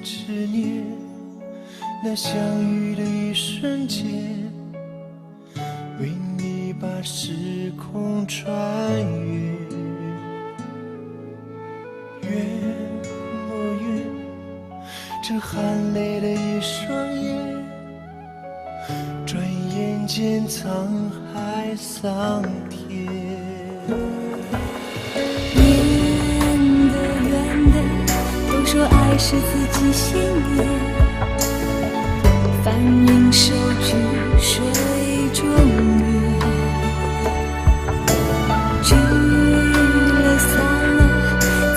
思念，那相遇的一瞬间，为你把时空穿越。远不远，这含泪的一双眼， 转眼间沧海桑田。远的远的，都说爱是四季星月，翻云覆雨水中月。聚了散了，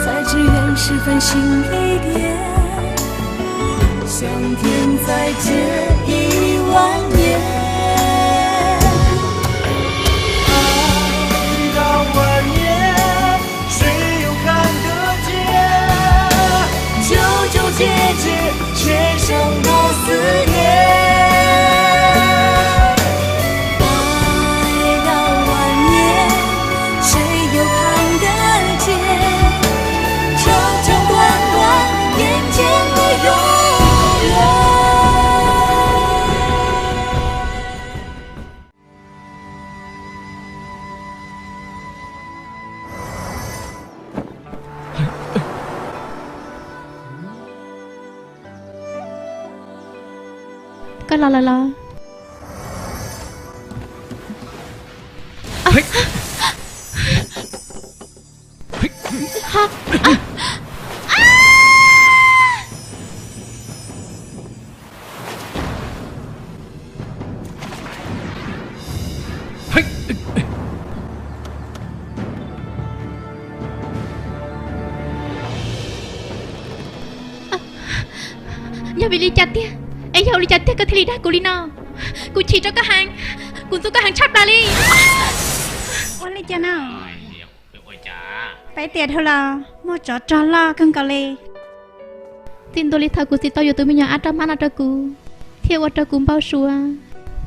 才知缘是繁星一点。 相见再见一万年。爱到万年，谁又看得见？久久结结，前生的思念。爱到万年，谁又看得见？ 长长短短，眼前的永远。 Koj los lawm los? Yog vim li cas tiag? Es yog ua li cas tiag koj thiaj li dag kuv li no? Kuv chim rau koj heev, kuv ntxub koj heev tshaj plaws li. Ua li cas no? Peb tiam dhau los muaj tsov rog loj kawg nkaus li. Txij ntua li thaum kuv txiv tau yuav tus me nyuam ab roj hmab no rau kuv, thiaj ua rau kuv npau suav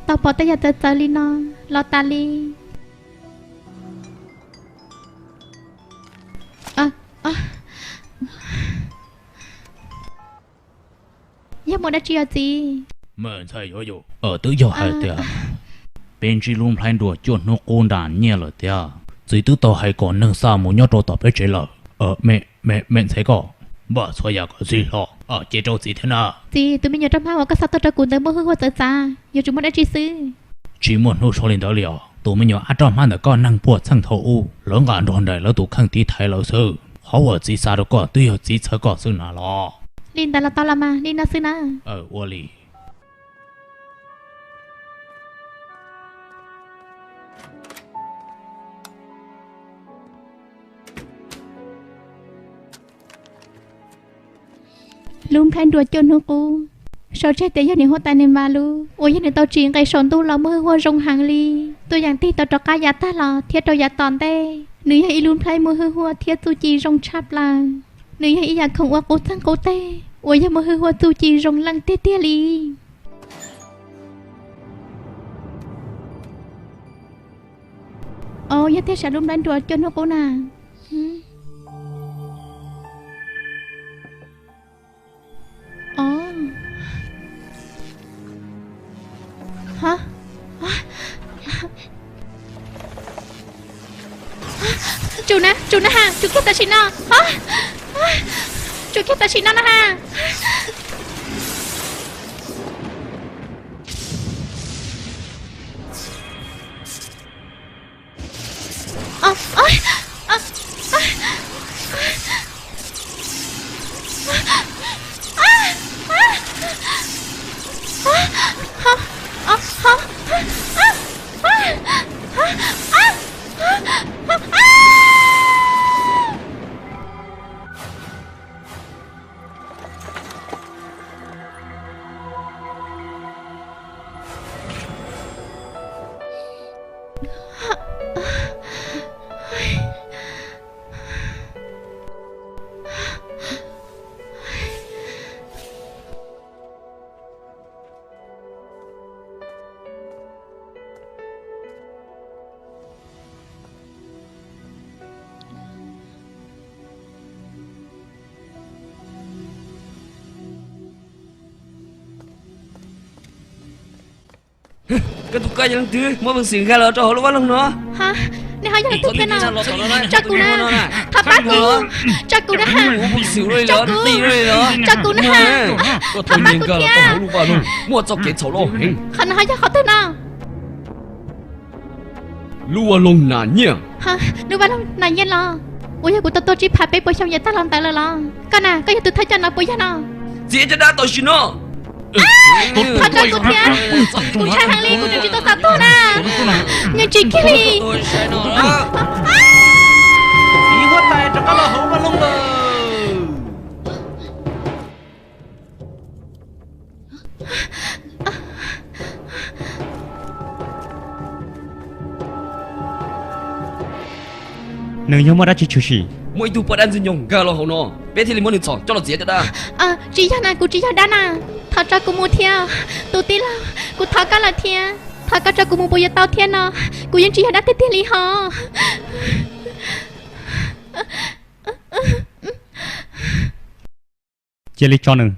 tau pom tej yam txawv txawv li no los tas li. Yog muaj dab tsi os txiv? Twb yog hais tias peb ntsib lub nplhaib nruas cuaj hnub qub nram nyiaj lawm thiab. Txiv twb tau hais kom neeg xa mus nyob rau tom peb tsev lawm. Me ntxhais koj, npaj txhua yam kom txhij hlo, cia rau txiv thiab na. Txiv, tus me nyuam roj hmab uas koj xa tuaj rau kuv ntawd muaj hwj huam txawv txav, yuav tsum muaj dab tsi xwb? Tsis muaj hnub sau li ntawd li os. Tus me nyuam ab roj hmab ntawm koj neeg puag txheej thaum ub, lawv nqa nrog nraim lawv tus kheej tiv thaiv lawv xwb. Qhov uas txiv xa rau koj twb yog txiv txhawv koj xwb na los. Li ntawd los tau los mas, li no xwb na. Ua li. Lub nplhaib nruas cuaj hnub qub, sau tseg tias yog niam huab tais Nes Vas lub, uas yog nws tau ris nqe saum ntuj los muaj hwj huam zoo heev li. Tuaj yav tig tau rov qab yav tag los thiab rau yav tom ntej, nws yog ib lub nplhaib muaj hwj huam thiab txuj ci zoo tshaj plaws. Nws yog ib yam khoom ua qub txeeg qub teg uas yog muaj hwj huam txuj ci zoo leej tiag tiag li. Os, yog tiag sav lub nplhaib nruas cuaj hnub qub na. Tsum na, tsum na ha, tsum kiag tam sim no. Tsum kiag tam sim no na ha. Koj tus koj yog leej twg muab peev xwm nkag los rau hauv lub vaj loog no? Nej ho yog leej twg thiab no? Tso kuv na, thov pab kuv, tso kuv na ha, tso kuv, tso kuv na ha, thov pab kuv thiab. Muaj txoj kev txhaum loj heev. Qhov no ho yog qhov twg no? Lub vaj loog Nas Nyiaj. Lub vaj loog Nas Nyiaj los? Uas yog kuv tau tuag tsib phav peb puas xyoo yav tag los ntawd lawm los? Koj na, koj yog tus thawj coj no puas yog no? Txiav caj dab tam sim no. Thov tso kuv thiab, kuv ntshai heev li, kuv tseem tsis tau xav tuag na. Nyob tsis kiag li. Txiv huab tais rov qab los hauv vaj loog lawm. Nws yog muaj dab tsi tshwm sim? Muaj ib tug poj dab ntxwg nyoog nkag los hauv no, peb thiaj li muab nws txhom coj los txiav caj dab. Tsis yog na, kuv tsis yog dab na, thov tso kuv mus thiab. Tus tij laug, kuv thov koj lawm thiab, thov koj tso kuv mus puas yuav tau thiab no? Kuv yeej tsis yog dab tiag tiag li hos. Cia li tso nws.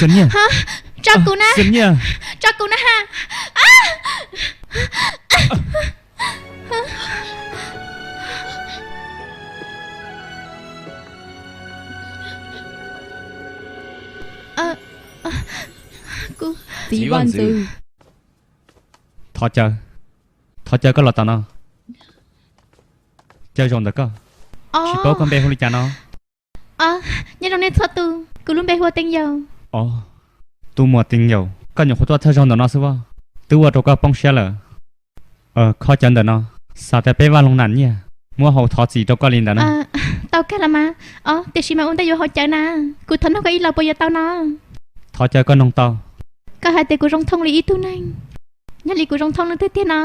Xeem Nyiaj, tso kuv na, Xeem Nyiaj, tso kuv na ha. Kuv txiv vaj ntxwv, thov caw, thov caw koj los tom no. Caw zaum ntawm koj. Tsis paub koj npe hu li cas no? Nyob zoo nej txhua tus, kuv lub npe hu ua Teej Yaus. Tus muam Teej Yaus, koj nyuam qhuav tuaj txog zaug ntawm no xwb as, twb ua rau koj poob siab lawm. Kho cawv ntawm no, xav tias peb vaj loog Nas Nyiaj muab hau thov txim rau koj li ntawd na. Tau kawg los mas. Tiam sis mas ua ntej yuav haus cawv na, kuv thov noog koj ib los puas yuav tau no? Thov caw koj noog tau. Koj hais tias kuv zoo thooj li ib tug neeg, yog li kuv zoo thooj leej twg tiag no?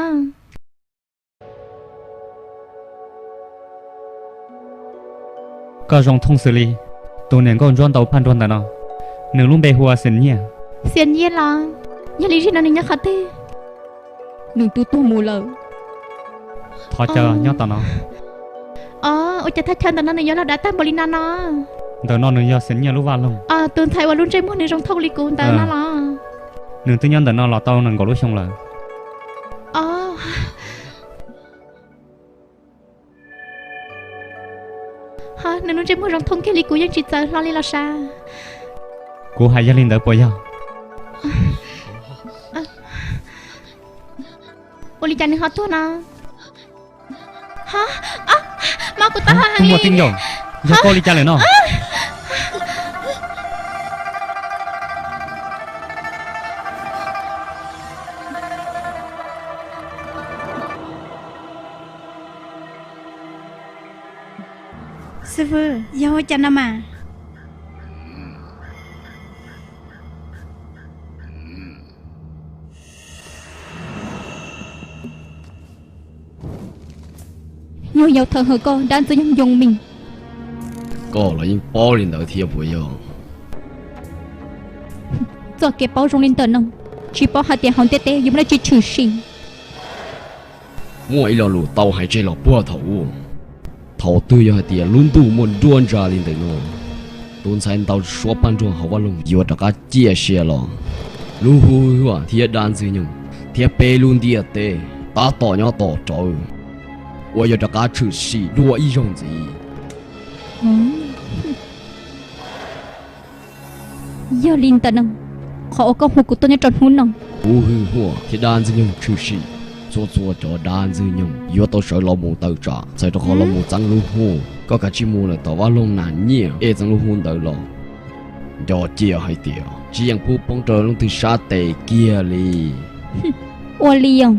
Koj zoo thooj xws li tus niam nkauj ntsuab ntau phaj nruag ntawm no, nws lub npe hu ua Xeem Nyiaj. Xeem Nyiaj los? Yog li zaum no nws nyob qhov twg? Nws twb tuag mus lawm. Thov caw nyob tom no. Ua cas thaj chaw ntawm no nws yuav loj dav tag npaum li no no? Ntawm no nws yog Xeem Nyiaj lub vaj loog. Tus ntxhais uas lub ntsej muag nws zoo thooj li kuv ntawd no los? Nws twb nyob ntawm no los tau nees nkaum lub xyoo lawm. Nws lub ntsej muag zoo thooj kiag li kuv yeej tsis txawv hlo li los sav. Kuv hais yog li ntawd puas yog? Ua li cas nws ho tuag no? Mob kuv taub hau heev li. Yog koj li cas lawm no? Xib fwb, yog ua cas no mas? Nyuag yau thawm hawm koj dab ntxwg nyoog yoo mis. Koj los yeej paub li ntawd thiab puas yog? Txoj kev paub zoo li ntawm no, tsis paub hais tias hauv ntiaj teb yuav muaj dab tsi tshwm sim. Muaj ib lo lus tau hais tseg los puag thaum ub, thaum twg yog hais tias lub ntuj muaj nruab ntsa li ntawm no, tus ntxhais ntau suab paj nruag hauv vaj loog yuav rov qab ciaj sia los, lub hu huaj thiab dab ntxwg nyoog thiab peb lub ntiaj teb tab tom nyob tom rawv uas yuav rov qab tshwm sim dua ib zaug ntxiv. Yog li ntawm no, qhov uas koj hu kuv tuaj nyob rau hnub no, lub hu huaj thiab dab ntxwg nyoog tshwm sim, txhua txhua cov dab ntxwg nyoog yuav tau sawv los mus tawm tsam, txhawm rau qhov los mus txeeb lub hu. Koj kav tsij mus lawm tom vaj loog Nas Nyiaj es txeeb lub hu ntawd los, nco cia hais tias tsis yeem pub poob rau leej twg sab tes kiag li. Ua li os.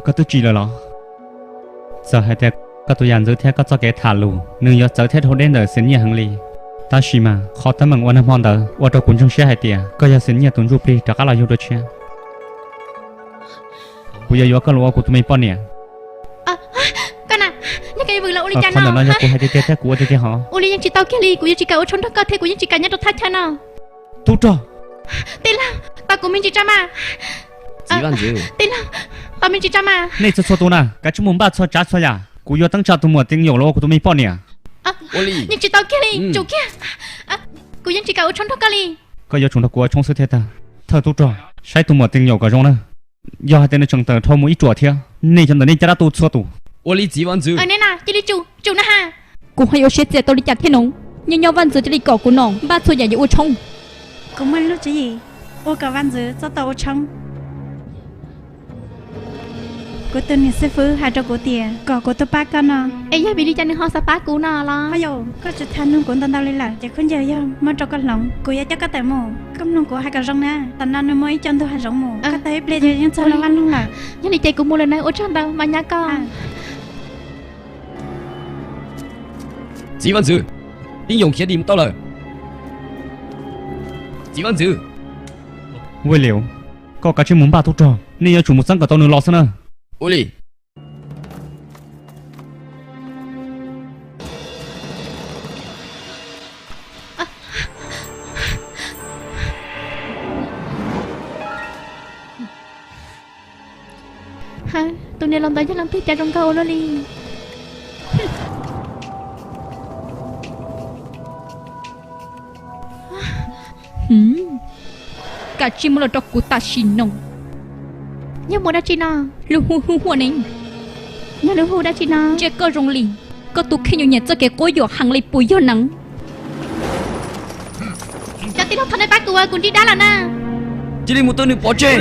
Koj twb tsim lawm los? Txawm hais tias Koj tus yam ntxwv thiab koj txoj kev tham lus nws yuav txawv thiab dhau deb ntawm Xia Nyiaj heev li. Tab sis mas qhov teeb meem uas nag hmo ntawd ua rau kuv ntseeg siab hais tias koj yog Xia Nyiaj tus ntsuj plig rov qab los yug dua tshiab. Kuv yuav yuav koj los ua kuv tus me poj niam. Koj na, yog koj yuav vwm los ua li cas no? Qhov ntawm no yog kuv hais tiag tiag thiab kuv ua tiag tiag hos. Ua li yeej tsis tau kiag li, kuv yeej tsis kam ua tshoob nrog koj thiab kuv yeej tsis kam nyob rau thaj chaw no. Tub rog. Tij laug, tos kuv me ntsis tso mas. Tij laug, tos me ntsis tso mas. Nej txhua txhua tus na, kav tsij mus npaj txhua tsav txhua yam, kuv yuav teeb tsa tus muam Tij Yaum los ua kuv tus me poj niam. Yeej tsis tau kiag li, tsum kiag. Kuv yeej tsis kam ua tshoob nrog koj li. Koj yuav tsum nrog kuv ua tshoob xwb thiaj tag. Thawj tub rog, saib tus muam Tij Yaum kom zoo na. Yog hais tias nws tseem tawm dhau mus ib ruam thiab, nej cov ntawm nej caj dab tu txhua tus. Ua li txiv vaj ntxwv. Cia li tsum, tsum na ha. Kuv ho yuav siab txias tau li cas thiab no? Nyob nyob vaj ntxwv cia li kom kuv no npaj txhua yam yuav ua tshoob. Kuv muaj lub tswv yim ua kom vaj ntxwv txhob tau ua tshoob. Kuv tus niam xib fwb hais rau kuv tias kom kuv tuaj pab koj no. Es yog vim li cas nws ho xav pab kuv no los? Yog koj tsis tham nug kuv ntau ntau li lawm ces khaub ncaws yog muab rau koj hloov, kuv yuav coj koj tawm mus. Koj mloog kuv hais kom zoo na, tam no nws muaj ib co ntug hav zoov mus, koj tau ib pliag yeej txog lub vaj loog lawm. Yog li ces kuv mus lawm na, ua tsaug ntau, mam nyob koj. Txiv vaj ntxwv, Tij Yaum khiav dim mus tau lawm. Txiv vaj ntxwv. Vaj Liaus, koj kav tsij mus npaj tub rog, nej yuav tsum mus txeeb kom tau nws los xwb na. Ua li. Tus niam laus ntawd yog leej twg cas zoo nkauj ua luaj li? Kav tsij muab los rau kuv tam sim no. Yog mus dab tsi no? Lub hu hu huaj ne. Yog lub hu dab tsi no? Ntsia koj zoo li, koj tus kheej yuav nyiam txoj kev quab yuam heev li puas yog na? Cov tij laug, thov nej pab kuv, kuv ntsib dab lawm na. Cia li mus twb nws pov tseg.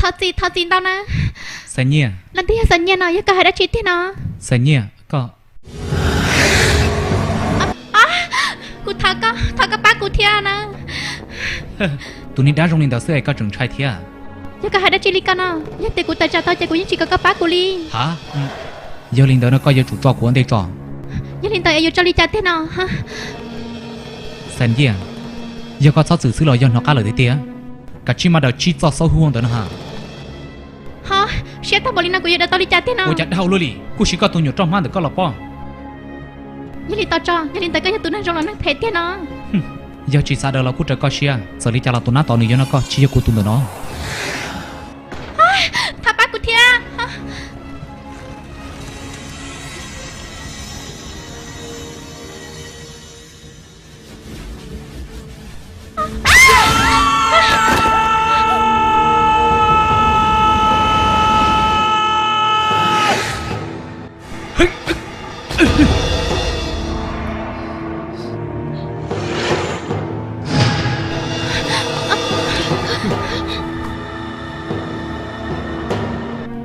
Thov txim, thov txim ntau na. Xav Nyiaj. Leej twg yog Xav Nyiaj no? Yog koj hais dab tsi tiag no? Xav Nyiaj, koj... Kuv thov koj, thov koj pab kuv thiab na. Tus niag dab zoo li ntawd xwb es koj tseem ntshai thiab? Yog koj hais dab tsi li ko no? Yog tias kuv tawm tsam tau ces kuv yeej tsis kom koj pab kuv li. Ha, yog li ntawd no koj yuav tsum tso kuv ua ntej tso. Yog li ntawd es yuav tso li cas tiag no? Xav Nyiaj, yog koj txhob txwm xwb los yog hnov qab lawm tiag tiag? Kav tsij maj daws tsib txoj xaub huab ntawd no ha. Ho, siab tag npaum li no kuv yuav daws tau li cas tiag no? Ua cas dag ua luaj li, kuj siv koj tus nyuam roj hmab ntawm koj los poj. Yog li tau tso, yog li ntawd koj yog tus neeg zoo los neeg phem tiag no. Yog tsis xav daws los kuj raws koj siab, txawm li cas los tus nab tom nws yuav noj koj tsis yog kuv tus ntawm no. Thov pab kuv thiab.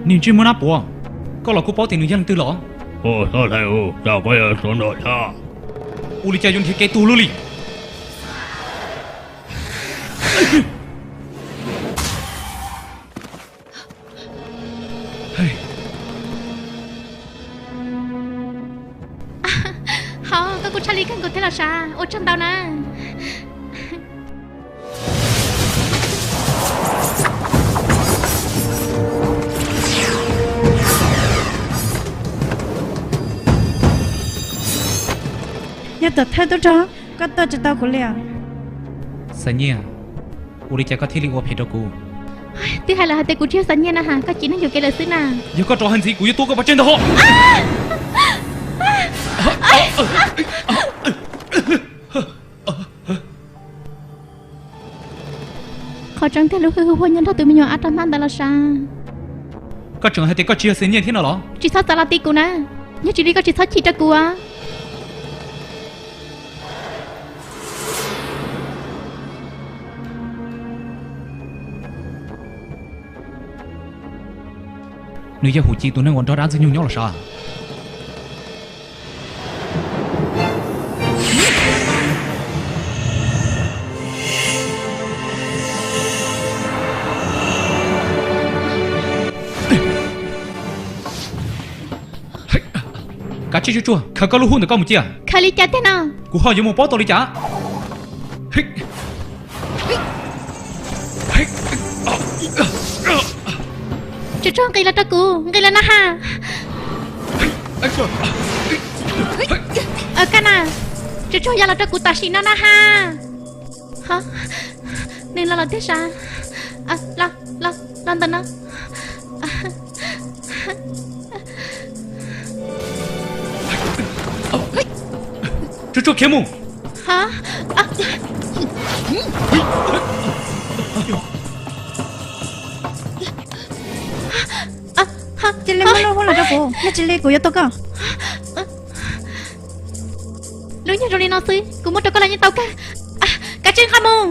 Niag ntsej muag nab puav, koj los kuj paub tias nws yog leej twg los? Ua li cas yuav nrhiav kev tuag luaj li? Hov, koj kuj tshaj lij kawg nkaus thiab los sav, ua tsaug ntau na. Yog tuam thawj tub rog, koj tuaj tsis tau kuv li os. Xav Nyiaj, ua li cas koj thiaj li ua phem rau kuv? Twb hais lawm hais tias kuv tsis yog Xav Nyiaj na has, koj chim neeg yuam kev lawm xwb na. Yog koj rov hais ntxiv kuv yuav tua koj pov tseg ntag hos. Qhov tseeb tiag lub hwj huam nyob nrog tus me nyuam ab rog hmab ntawd los sav. Koj tseem hais tias koj tsis yog Xav Nyiaj thiab no los? Tsis txhob txav los ti kuv na, yog tsis li koj tsis txhob chim rau kuv. Nws yog Hum Ci tus neeg uas nrog dab Ntxwg Nyoog nyob los sav. Kav tsij tsuag tsuag khaws koj lub hub ntawm koj mus cia. Khaws li cas tiag no? Kuv ho yuav mus paub tau li cas? Tsuag tsuag nqis los rau kuv, nqis los na has. Kaj na, tsuag tsuag ya los rau kuv tam sim no na has. Nws los lawm tiag sav. Los ntawm no. Tsuag tsuag khiav mus. Cia li muab lub hub los rau kuv, yog tsis li kuv yuav tua koj. Lub nyiaj zoo li no xwb kuv muab rau koj los yeej tau kawg. Kav tsij nqa mus.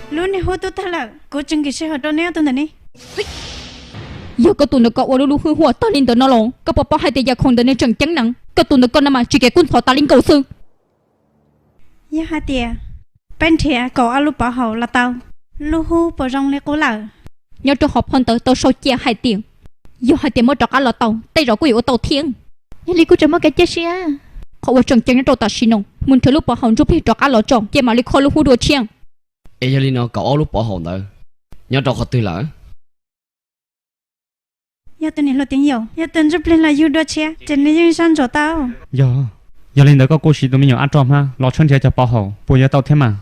Lub niag hub tub tag lawm, kuv tsis nkim sij hawm rau neb ob tug ntawm ne. Yog koj tus ntawm koj ua lub lub hwj huam tag li ntawd no los, koj puas paub hais tias yam khoom ntawm nws tseem ceeb na? Koj tus ntawm koj no mas tsis kev kub ntxhov tas li nkaus xwb. Yog hais tias peb nrhiav kaum ob lub pov haum los tau, lub hub puas zoo li qub lawm? Nyob rau hauv phau ntawv tau sau cia hais tias, yog hais tias muab rov qab los tau, tej zaum kuj yuav ua tau thiab. Yog li kuj tseem muaj kev cia siab. Qhov uas tseem ceeb nyob rau tam sim no, mus nrhiav lub pov haum ntsuj plig rov qab los tso, ces mam li kho lub hub dua tshiab. Es yog li no kaum ob lub pov haum ntawd nyob rau qhov twg lawm? Yog tus niam hluas Teev Yaum, yog tus ntsuj plig los yug dua tshiab ces nws yeej soj ntsuam tau. Yog, yog li ntawd koj kuj siv tus me nyuam ab rog hmab los tshawb nrhiav cov pov haum puas yuav tau thiab mas?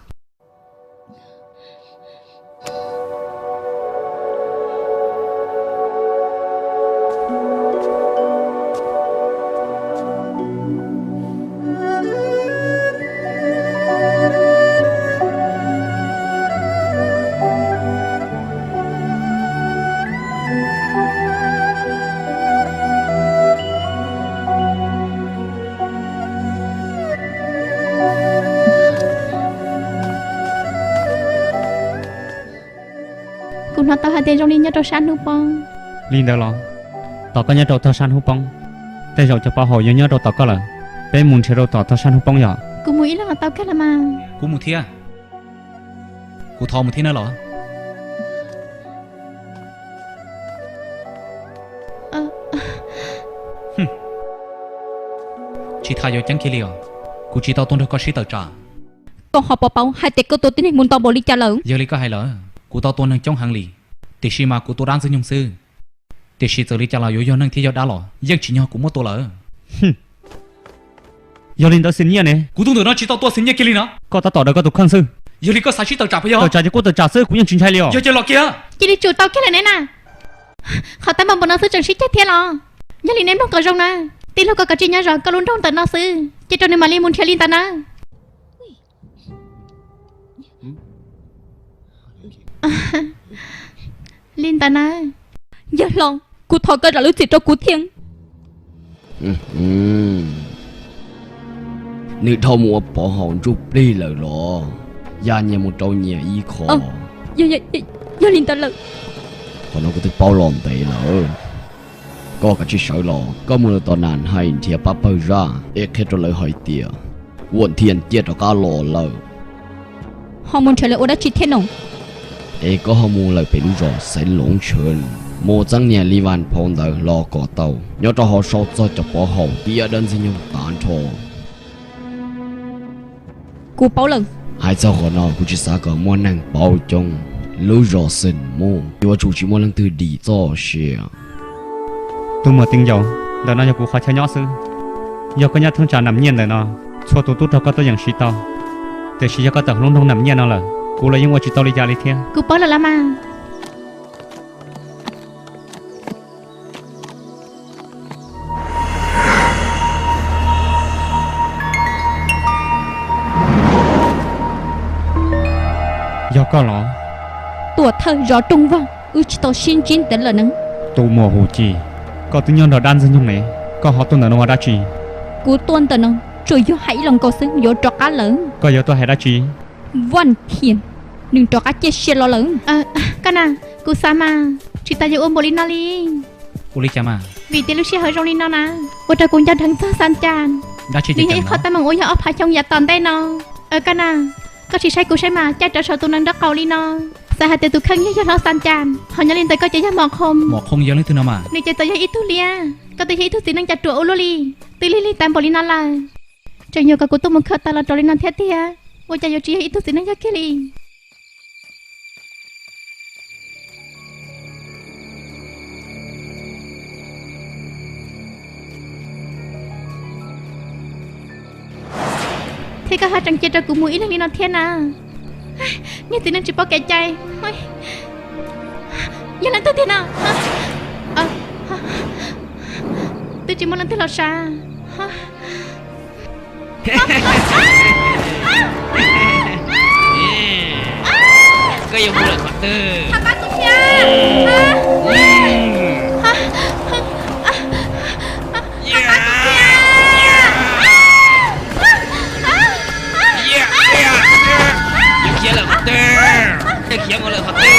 Kuv hnov tau hais tias zoo li nyob rau sab hnub poob. Li ntawd los? Tos koj nyob rau tog sab hnub poob, tej zaum cov pov haum yuav nyob rau tom koj lawm. Peb mus nrhiav rau tom tog sab hnub poob yom. Kuv mus ib leeg los tau kawg los mas. Kuv mus thiab. Kuv thov mus thiab na los? Tsis tas yuav ceeb kiag li os. Kuv tsis tau tuaj nrog koj sib tawm tsam. Koj ho puas paub hais tias koj tua tib neeg mus ntau npaum li cas lawm? Yog li koj hais lawm, kuv tau tua neeg coob heev li, tiam sis mas kuv tua dab Ntxwg Nyoog xwb. Tiam sis txawm li cas los yuav yog neeg thiab yog dab los yeej tsim nyog kuv muab tua lawm. Yog li ntawd Xis Nyiaj ne? Kuv tus ntawm no tsis tau tua Xis Nyiaj kiag li no. Koj tab tom daws koj tus kheej xwb. Yog li koj xav sib tawm tsam puas yog? Tawm tsam ces kuj tawm tsam xwb, kuv yeej tsis ntshai li os. Yog ces los kiag. Cia li tsum tau kiag lawm ne na. Qhov teeb meem npaum no xwb tseem sib ceg thiab los? Yog li nej mloog kom zoo na, tij laug, koj kav tsij nyob zov koj lub nroog ntawm no xwb, cia rau nws mam li mus nrhiav li ntawd na. Li ntawd na. Yawg hlob, kuv thov koj zam lub txim rau kuv thiab. Nws dhau mus ua Pov Haum ntsuj plig lawm los? Ya nyias mus rau nyias ib qho. Yog li ntawd lawm. Qhov no kuv twb paub los ntev lawm. Koj kav tsij sawv los, koj mus lawm tom Nam Hais nrhiav pab pawg zaj es qhia rau lawv hais tias Vuam Thiam ciaj rov qab los lawm. Ho mus nrhiav lawv ua dab tsi thiab no? Es koj ho mus lawm pem lub zos Xaiv Loov Tshev, mus txeeb niam Li Vas phau ntawv los kom tau, nyob rau hauv sau txog cov Pov Haum thiab dab Ntxwg Nyoog tag nrho. Kuv paub lawm. Hais txog qhov no kuv tsis xav kom muaj neeg paub coob. Lub zos Xeem Muj yuav tsum tsis muaj leej twg dim txoj sia. Tus muam Teev Yauv, ntawm no yog kuv qhov chaw nyob xwb. Yog koj nyob thoob tsam Nam Nyiaj ntawm no, txhua tus tub rog koj tuaj yeem siv tau. Tiam sis yog koj tawm hauv lub nroog Nam Nyiaj no lawm, kuv los yeej ua tsis tau li cas li thiab. Kuv paub lawm los mas. Yog koj los? Tuam thawj zov rooj vag, wb tsis tau sib ntsib ntev lawm na. Tus muam Hus Ci, koj twb nyob nrog dab Ntxwg Nyoog ne, koj ho tuaj ntawm no ua dab tsi? Kuv tuaj ntawm no tsuas yog hais ib los nkaus xwb yuav rov qab lawm. Koj yuav tuaj hais dab tsi? Vaj Thiam, nws rov qab ciaj sia los lawm. Koj na, kuv xav mas tsis tas yuav ua npaum li no li. Ua li cas mas? Vim tias lub sij hawm zoo li no na, ua rau kuv nco dheev txog Xas Cas. Nws yog ib qho teeb meem uas yog ob phav xyoo yav tom ntej no. Koj na, koj sim saib kuv saib mas caij rov saum tus nees nraub qaum li no, xav hais tias tus kheej yog yawg hlob Xas Cas, ho nyob li ntawd koj ces yog Mom Qhoo. Mom Qhoo yog leej twg no mas? Nws ces txawm yog ib tug liab, koj twb yog ib tug txiv neej cas ruam ua luaj li, twb lig lig tas npaum li no lawm. Tseem yuav kom kuv tuaj mus khaws taws los rau li no thiab tiag, ua cas yuav tsis yog ib tug txiv neej yog kiag li. Thiab koj ho tseem cia rau kuv mus ib leeg li no thiab na. Niag txiv neej tsis paub kev cai. Yog leej twg tiag no? Twb tsis muaj leej twg los sav. Koj yuav mus lawm qhov twg? Khiav lawm qhov twg? Khiav mus lawm qhov twg?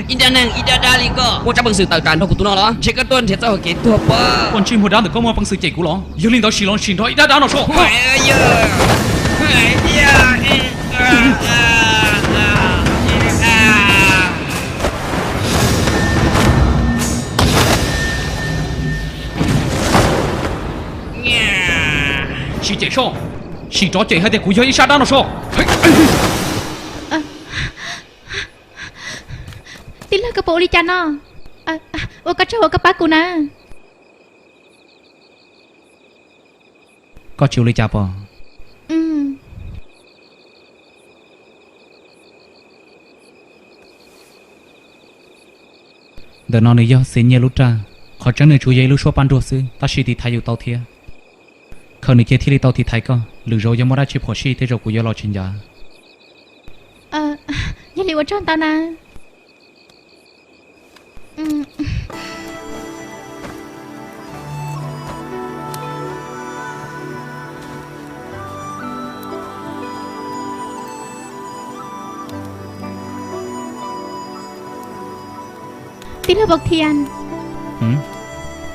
Ib dab neeg ib dab dab li koj muaj tsab peev xwm tawm tsam nrog kuv tus no los? Ntshe koj tuaj nrhiav txoj hau kev tuag pob. Poj ntsej muag dab ntawm koj muaj peev xwm cem kuv los? Yog li ntawd sim los sim nrog ib dab dab no so. Sim cem so, sim rov cem hais tias kuv yog ib sab dab no so. Tij laug, koj puas ua li cas no? Ua koj tsaug uas koj pab kuv na. Koj tsis ua li cas pom? Ntawm no nws yog Xeev Nyiaj lub raj, qhov tseeb nws tsuas yog ib lub suab paj nruag xwb, tab sis tiv thaiv yus tau thiab. Khaws nws cia thiaj li tau tiv thaiv koj, lwm zaus yog muaj dab tsi phom sij tej zaum kuv yuav los tsis ncav. Yog li ua tsaug ntau na. Tij laug Vaus Thias,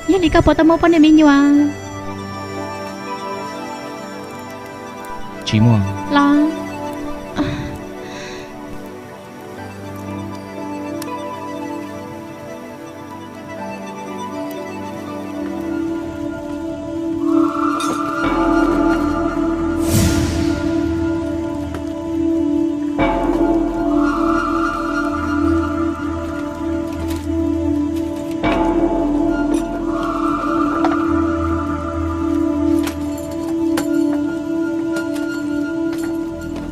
yog li koj puas tau muaj poj niam me nyuam? Tsis muaj los?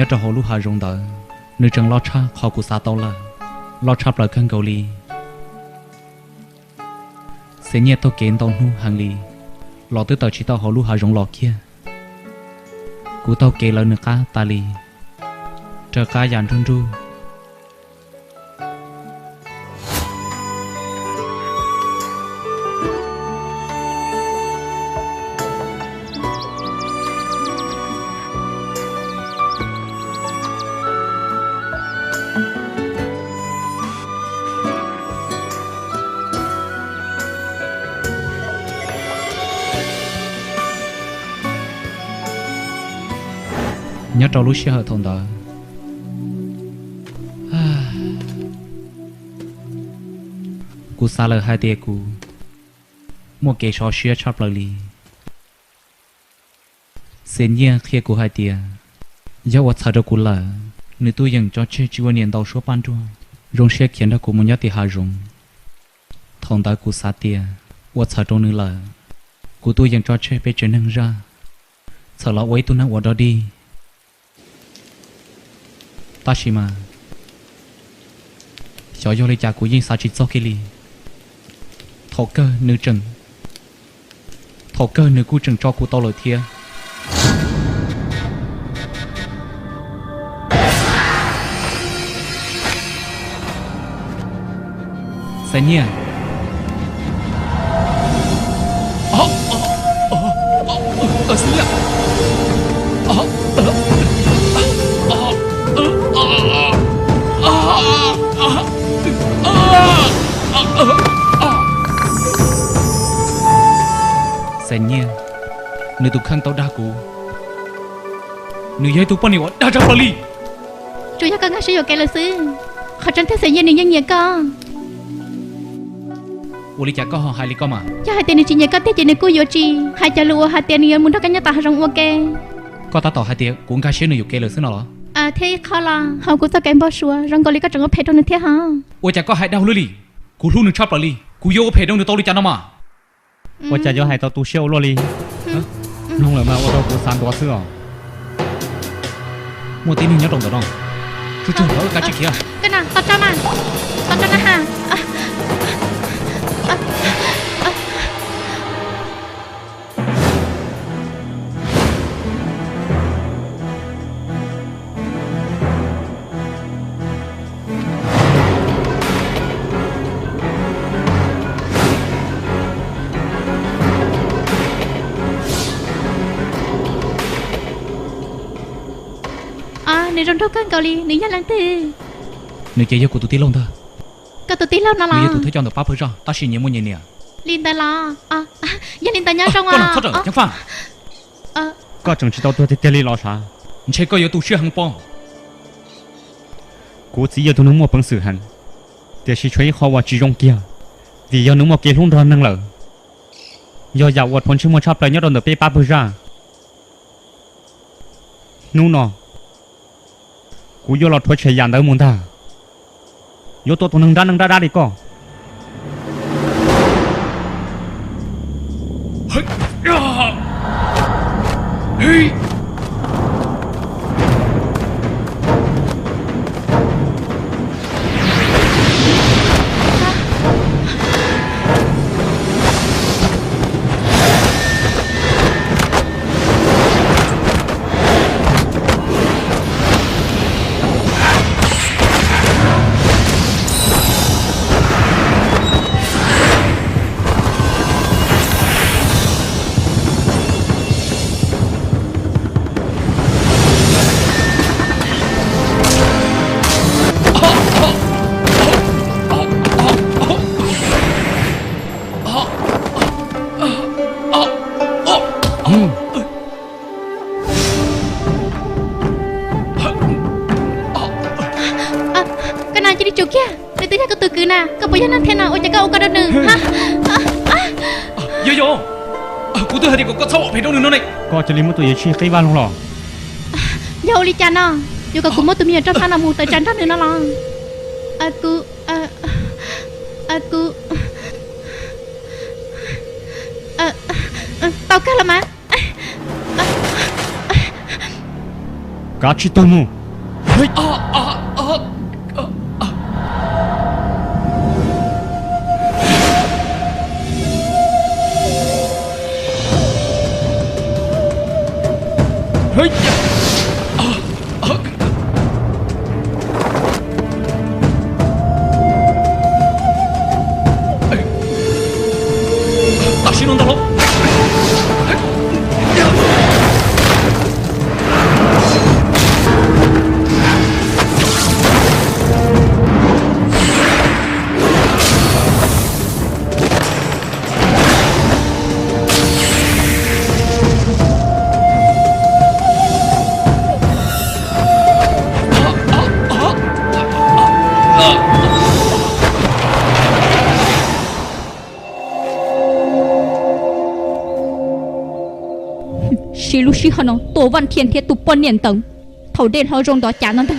Nyob rau hauv lub hav zoov ntawd, nws tseem loj tshaj qhov kuv xav tau lawm, loj tshaj plaws kawg nkaus li. Xeem Nyiaj taug kev ntau hnub heev li, los twb tawm tsis tau hauv lub hav zoov los kiag. Kuv taug kev lawv nws qab tas li, raws qab yam nruj nruj. Nyob rau lub sij hawm thaum ntawd, kuv xav lawm hais tias kuv muaj kev sov siab tshaj plaws li. Xeem Nyiaj qhia kuv hais tias, yog ua txhawm rau kuv lawm, nws tuaj yeem tso tseg tsis ua niam ntaus suab paj nruag, zoo siab khiav nrog kuv mus nyob tim hav zoov. Thaum ntawd kuv xav tias, ua txhawm rau nws lawm, kuv tuaj yeem tso tseg peb tsev neeg zaj, txhawm los ua ib tug neeg uas dog dig. Tab sis mas, xyov yog li cas kuv yeej xav tsis txog kiag li. Thaum kawg nws tseem, thaum kawg nws kuj tseem tso kuv tau lawm thiab. Xeem Nyiaj. Xeem Nyiaj. Xeem Nyiaj, nws tus kheej tau dag kuv. Nws yog ib tug poj niam uas dag tshaj plaws li. Tsuas yog koj nkag siab yuam kev lawm xwb. Qhov tseeb tiag Xeem Nyiaj nws yeej nyiam koj. Ua li cas koj ho hais li koj mas? Yog hais tias nws tsis nyiam koj tiag ces nws kuj yuav tsis hais cov lus uas hais tias nws yuav mus nrog koj nyob tom hav zoov ua ke. Koj tab tom hais tias kuv nkag siab nws yuam kev lawm xwb no los? Thiab ib qho los hauv kuv txoj kev npau suav zoo nkaus li koj tseem ua phem rau nws thiab hos. Ua cas koj hais dag luaj li? Kuv hlub nws tshaj plaws li, kuv yuav ua phem rau nws tau li cas no mas? Ua cas yuav hais tau tu siab ua luaj li? Mloog lawm mas ua rau kuv xav ntuav xwb os. Muaj tib neeg nyob rau ntawm no. Tsug tsug, kav tsij khiav. Nws zoo nraug kawg nkaus li, nws yog leej twg? Nws ces yog kuv tus tij laug ntag. Koj tus tij laug no los? Nws yog tus thawj coj ntawm pab pawg zaj, tab sis nyias muaj nyias niam. Li ntawd los? Yog li ntawd nyob zoo os. Koj tseem tsis tau tuag tiag tiag li los sav? Ntshe koj yuav tu siab heev pob. Kuv txiv yog tus neeg muaj peev xwm heev, tiam sis tshuav ib qho uas tsis zoo kiag, vim yog nws muaj kev hlub nrog neeg lawm, yog yam uas rhuav ntsej muag tshaj plaws nyob rau ntawm peb pab pawg zaj. Hnub no kuv yuav los rhuav tshem yam ntawd mus ntag. Yuav tua tus neeg nrab neeg nrab dab li koj. Koj na, cia li tsum kiag, nws twb yog koj tus kwv na, koj puas yog neeg thiab no ua cas koj ua ko rau nws? Yog yog, kuv twb hais tias kom koj txhob ua phem rau nws no ne. Koj cia li muab tus yawm tswj qib vaj loog los. Yog ua li cas no? Yuav kom kuv muab tus me nyuam roj xab no mus tawm tsam nrog nws no los? Kuv, kuv tau kawg los mas. Kav tsij taug mus. Tam sim no ntag lauj. Siv lub sij hawm no tua Vaj Thiaj thiab tus poj niam ntawd thaum dej hlob zoo nrov cas no ntag.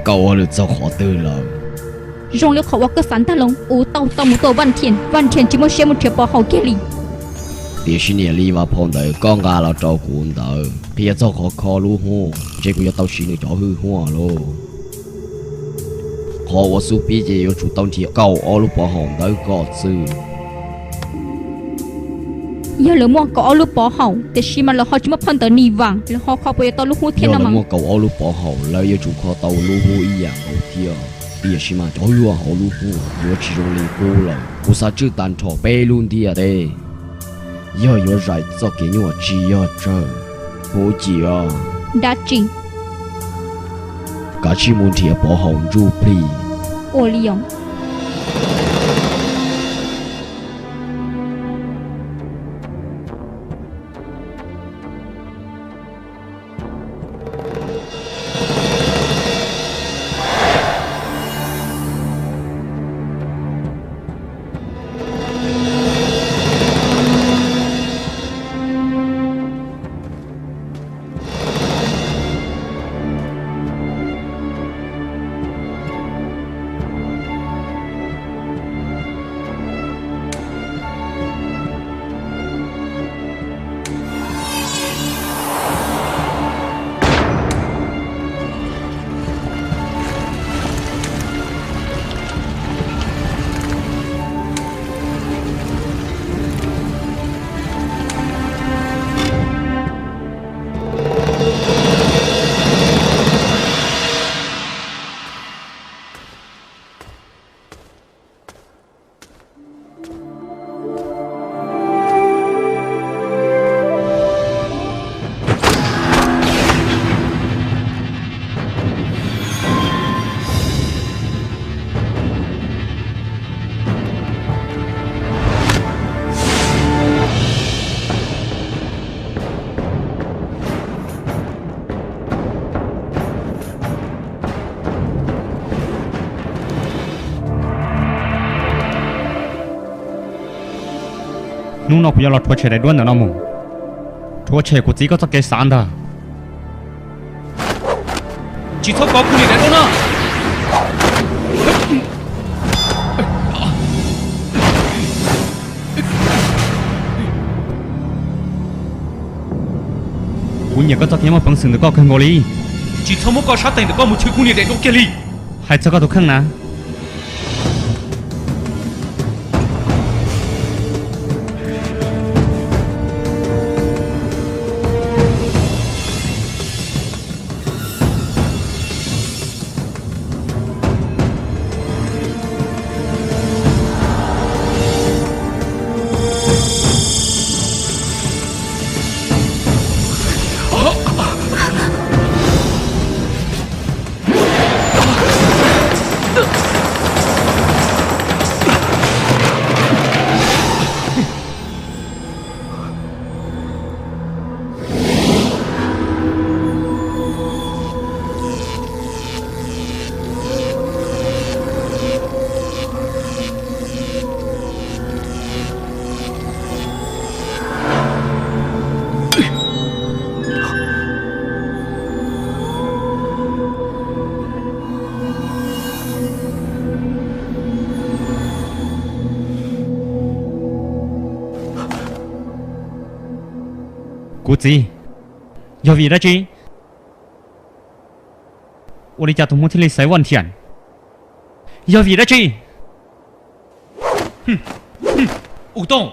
Koj ua lwm txog qhov twg lawm? Zoo li qhov uas koj xav ntag los, kuv tau tau mus tua Vaj Thiaj, Vaj Thiaj tsis muaj siab mus nrhiav Pov Haum kiag li. Tiam sis niam li mas phau ntawv koj nqa los rau kuv ntawd qhia txog qhov kho lub huaj, ntshe kuv yuav tau siv nws cov hwj huaj lauj. Qhov uas xub pib ces yuav tsum tau nrhiav kaum ob lub Pov Haum ntawd kom xwb. Yog lawv muaj kaum ob lub Pov Haum tiam sis mas lawv ho tsis muaj phau ntawv Nis Vas, lawv ho kho puas yuav tau lub huaj thiab no mas? Yog lawv muaj kaum ob lub Pov Haum lawv yuav tsum kho tau lub huaj ib yam nkaus thiab. Tiam sis mas cov hwj huaj hauv lub huaj yuav tsis zoo li qub lawm. Kuv xav tswj tag nrho peb lub ntiaj teb. Yog yuav zais txoj kev nyuaj tsis yog tsawg. Huv Cim os. Dab tsi? Kav tsij mus nrhiav Pov Haum ntsuj plig. Ua li os. Hnub no kuv yuav los rhuav tshem daim duab ntawm no mus. Rhuav tshem kuv txiv koj txoj kev xav ntag. Tsis txhob kov kuv niam daim duab no. Kuv nyiam koj txoj kev muaj peev xwm ntawm koj kawg nkaus li. Tsis txhob muab koj sab tes ntawm koj mus chwv kuv niam daim duab kiag li. Hais txog koj tus kheej na. Kuv txiv, yog vim dab tsi? Ua li cas tus hmoob thiaj li xaiv Vaj Thiam? Yog vim dab tsi? U Tooj,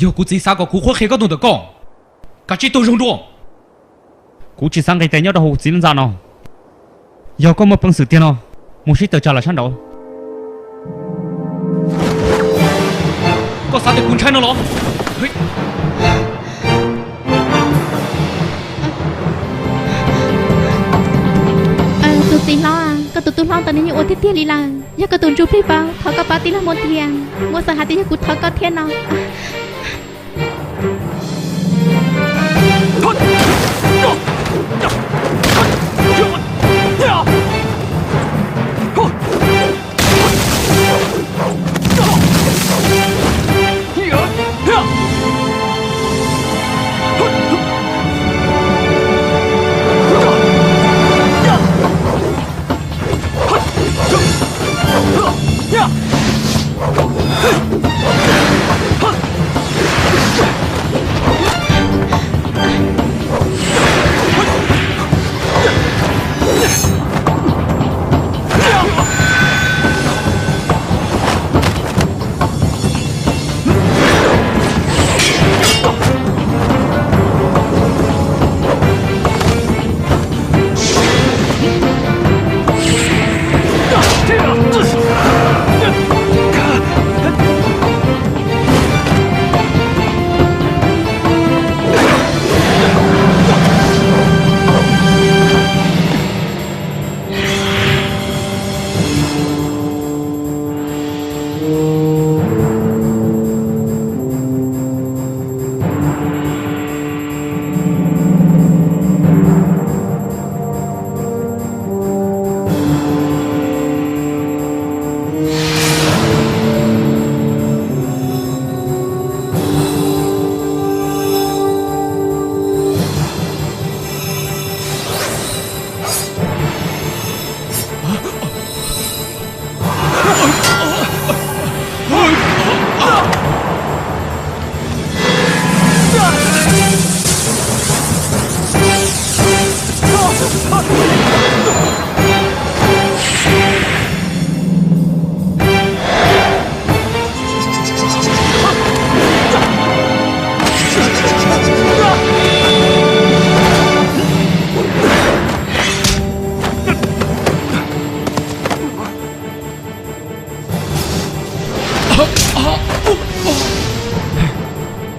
yog kuv txiv xav kom kuv qhuab qhia koj tus ntawm koj, kav tsij tuag zoo dua. Kuv tsis xav nqis tes nyob rau hauv kuv txiv lub ntxa no. Yog koj muaj peev xwm tiag no, mus sib tawm tsam lawm sab nraud. Koj xav tias kuv ntshai no los? Tus txiv hlob, koj tus tub hlob ntawd nws yeej ua tiag tiag li lawm. Yog koj tus ntsuj plig paub, thov koj paub tij laug Hmoob Thiam, muab xav hais tias yog kuv thov koj thiab no.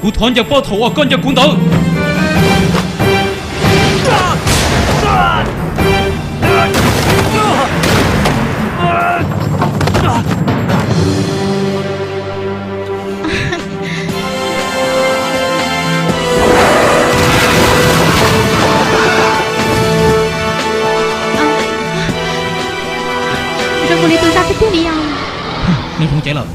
Kuv thov ncaws poj thaum uas koj ncaws kuv ntawd. Zoo nkaus li tus zaj tiag tiag li os. Nws hloov cev lawm.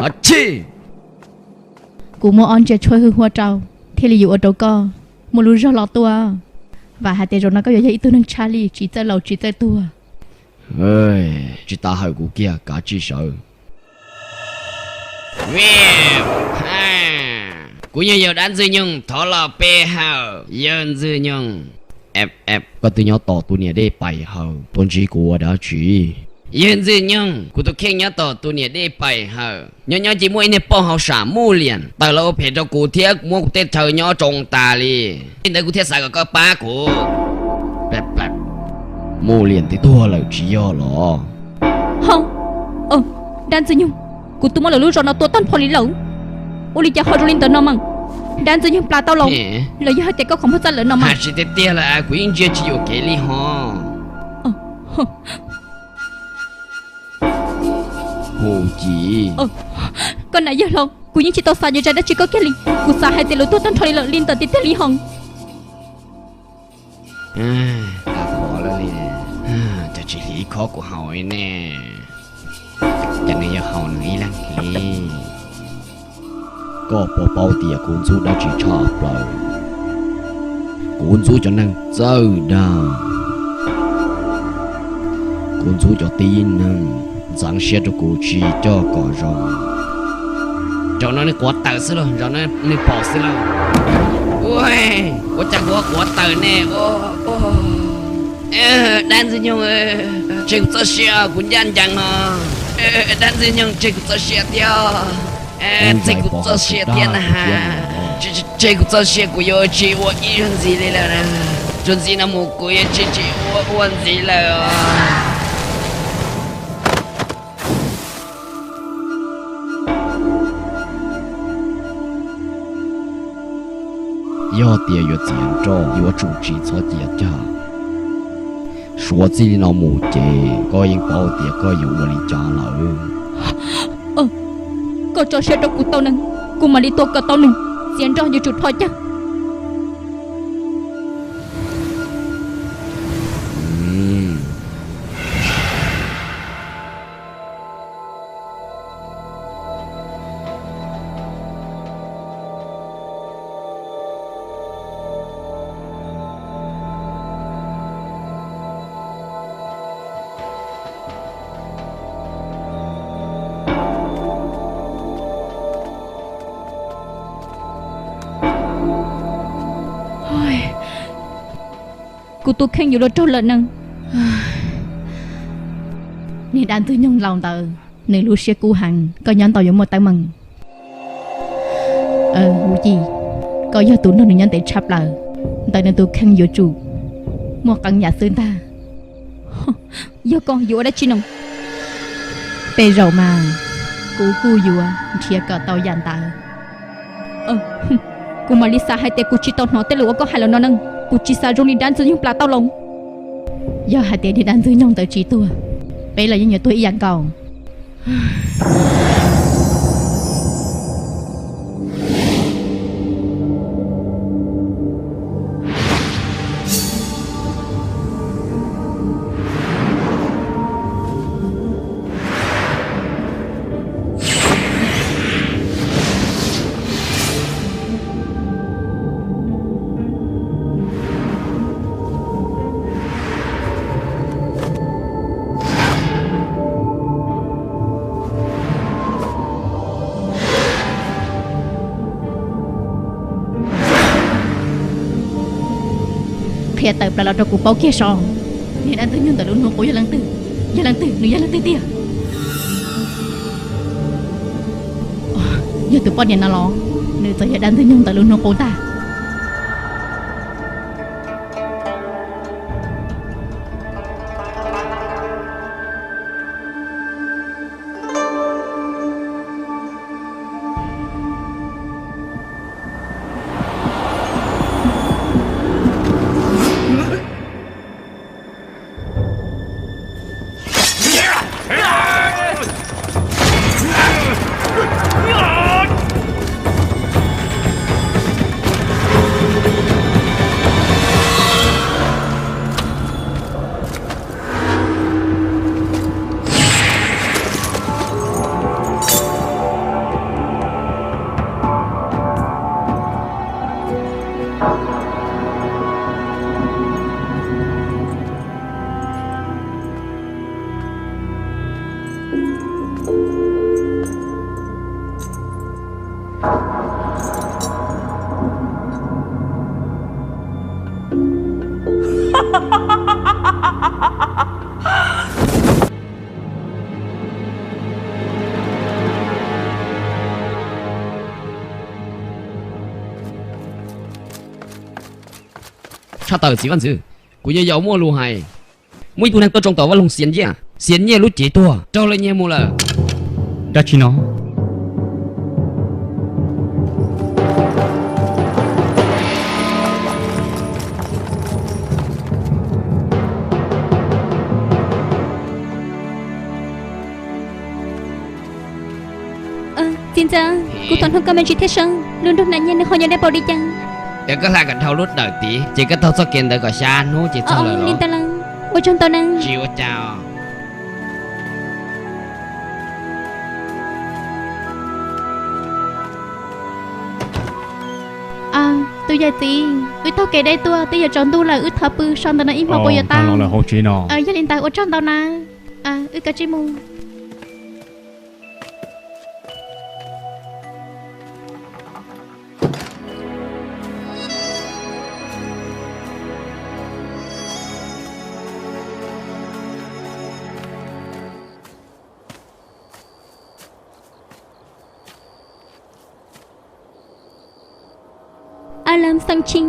Achij! Kuv muab ob ntsiav tshuaj hwj huaj rau, thiaj li yuav ua rau koj muaj lub zog los tuaj. Vam hais tias zaum no koj yuav yog ib tug neeg tshaj lij, tsis txawj laus tsis txawj tuag. Tsis tas hawm kuv kiag, kav tsij sawv. Kuv yog yawg dab ntxwg nyoog, thov los pe hawm yawg ntxwg nyoog. Koj twb nyob tom tus niam dej pais hawm, tuaj ntsib kuv ua dab tsi? Yawg ntxwg nyoog, kuv tus kheej nyob tom tus niam dej pais hawm. Nyob nyob ces muaj ib niag poj hauv sam Muj Liam tawm los ua phem rau kuv thiab muab kuv tej chaw nyob tsoo tas li. Li ntawd kuv thiaj xav kom koj pab kuv. Muj Liam twb tuag lawm tsis yog los? Ho, dab ntxwg nyoog, kuv twb muab lawv lub zos no tua tag nrho li lawm. Ua li cas ho zoo li ntawd no mas? Dab ntxwg nyoog plas tau los, los yog hais tias koj qhov muag txaj lawm no mas? Hais tsis tiag tiag lawm, kuv yeej ntsia tsis yuam kev li ho. Hu Ci. Koj niam yawg hlob, kuv yeej tsis tau xav yuav tsa dab tsi koj kiag li. Kuv xav hais tias lawv tuag tag nrho li lawm li ntawd tiag tiag li ho. Qhov lawm li, cas tsis hliv ib khob kuv haus li ne? Cas nws yuav haus nws ib leeg li? Koj puas paub tias kuv ntxub dab tsi tshaj plaws? Kuv ntxub cov neeg txawj dag. Kuv ntxub cov tib neeg ntxeev siab rau kuv tsis coj kom zoo. Zaum no nws quav tawm xwb lauj, zaum no nws pom xwb lauj. Ua cas kuv quav tawm ne? Dab ntxwg nyoog, tseg kuv txoj sia, kuv ncaj ncees no. Dab ntxwg nyoog, tseg kuv txoj sia thiab. Tseg kuv txoj sia thiab na has. Tseg kuv txoj sia, kuv yuav tsis ua ib zaug ntxiv li lawm na. Txuas ntxiv no mus kuv yuav tsis tsis ua ua ntxiv lawm os. Yog tias yuav txiav nroj yuav tsum tsis txhob cia cag. Suav txij li no mus ces koj yeej paub tias koj yuav ua li cas lawm. Koj tso siab rau kuv tau neeg, kuv mam li tua kom tau nws. Txiav nroj yuav tsum rho cag. Kuv tus kheej yuav luag raug lawm ne. Niag dab ntxwg nyoog laus ntawd, nws lub siab kub heev, koj nyob ntau yuav muaj teeb meem. Hu Ci, koj yog tus nrog nws nyob ntev tshaj plaws, ntawm nws tus kheej yuav tsum muaj qee yam xwb ntag. Yog koj yuav ua dab tsi no? Tej zaum mas kuv kuj yuav nrhiav kom tau yam ntawd. Kuv mam li xav hais tias kuv tsis tau hnov tej lus uas koj hais los no ne. Kuv tsis xav zoo li dab ntxwg nyoog plas tau los. Yog hais tias niag dab ntxwg nyoog ntawd tsis tuag, peb los yeej yuav tuag ib yam nkaus. Qhia tawm plaws los rau kuv paub kiag so, niag dab ntxwg nyoog ntawm lub hnub qub yog leej twg? Yog leej twg? Nws yog leej twg tiag? Yog tus poj niam no los? Nws txawm yog dab ntxwg nyoog ntawm lub hnub qub ntag. Has tas txiv vaj ntxwv, kuv nyuam yaus muaj lus hais. Muaj ib tug neeg tuaj tsoo tom vaj loog xiav nyiaj, xiav nyiaj lub cev tuag raug lawv nyiag mus lawm. Dab tsi no? Txiv ntxawm, kuv thov nug koj me ntsis thiab seb lub nroog Nas Nyiaj nws ho nyob deb npaum li cas. Es koj hla kom dhau lub dawm tid ces koj taug txoj kev ntawd kom xya hnub ces txog lawm li ntawd los? Ua tsaug ntau na. Tsis ua cas. Tus yawm txiv, wb taug kev deb tuaj twb yuav tsaus ntuj lawm, wb thov pw so ntawm no ib hmo puas yuav tau? Los lawm hauv tsev no. Yog li ntawd ua tsaug ntau na. Wb kav tsij mus. Alam Xeem Tshis,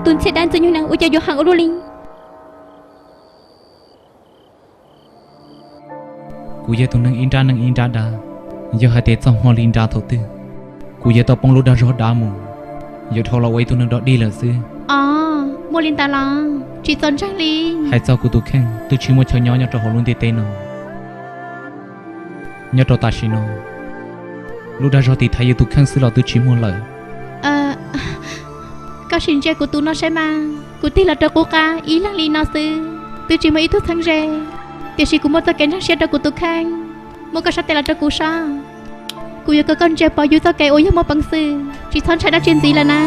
tus ntxhias dab ntxwg nyoog no ua cas yuav heev ua luaj li? Kuv yog tus neeg ib nrab neeg ib nrab dab, yog hais tias txoj hmoo li nra thaum twg, kuv yuav tau poob lub dag zog dab mus, yuav dhau los ua ib tug neeg dog dig lawm xwb. Os, muaj li ntawd los? Tsis txaus ntseeg li. Hais txog kuv tus kheej, twb tsis muaj chaw nyob nyob rau hauv lub ntiaj teb no. Nyob rau tam sim no, lub dag zog tiv thaiv yus tus kheej xwb los twb tsis muaj lawm. Koj sim ntsia kuv tus no saib mas, kuv tig los rau qub qab ib leeg li no xwb, twb tsis muaj ib tug txheeb ze, tiam sis kuv muaj txoj kev ntseeg siab rau kuv tus kheej. Muab koj sab tes los rau kuv saib, kuv yuav kom koj ntsia pom yus txoj kev uas yog muaj peev xwm, tsis txhob ntshai dab tsi ntxiv lawm na.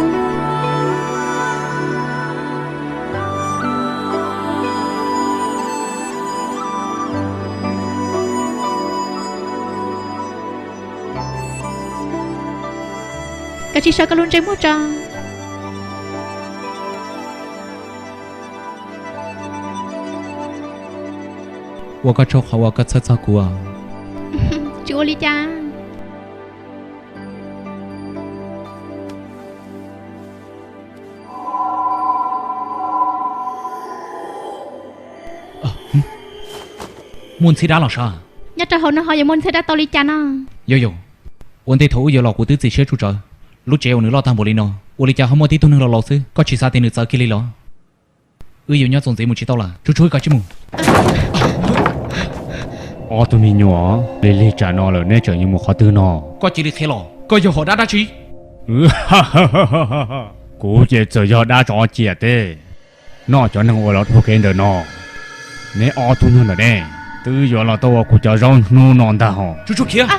Koj tsis so koj lub ntsej muag tso. Ua koj tsaug qhov uas koj txhawj txog kuv. Tsis ua li cas. Muaj ntxhiab dab los sav? Nyob rau hauv no ho yuav muaj ntxhiab dab tau li cas no? Yog yog, ua ntej thaum wb yuav los kuv twb txiav siab tsuj tsawv. Lub tsev uas nws loj tag npaum li no, ua li cas ho muaj tib tug neeg laus laus xwb, koj tsis xav tias nws txawv kiag li los? Wb yuav nyob txuas ntxiv mus tsis tau lawm, tsuag tsuag wb kav tsij mus. Ob tug me nyuam, lig lig tsam no lawm neb tseem yuav mus qhov twg no? Koj cia li qhia los, koj yog hom dab dab tsi? Kuv ces txawm yog dab tsov ciam teb noj cov neeg uas los dhau kev ntawm no. Neb ob tug neeg ntawm ne, twb yuav los tau ua kuv cov zaub hnub no ntag hos. Tsuag tsuag khiav.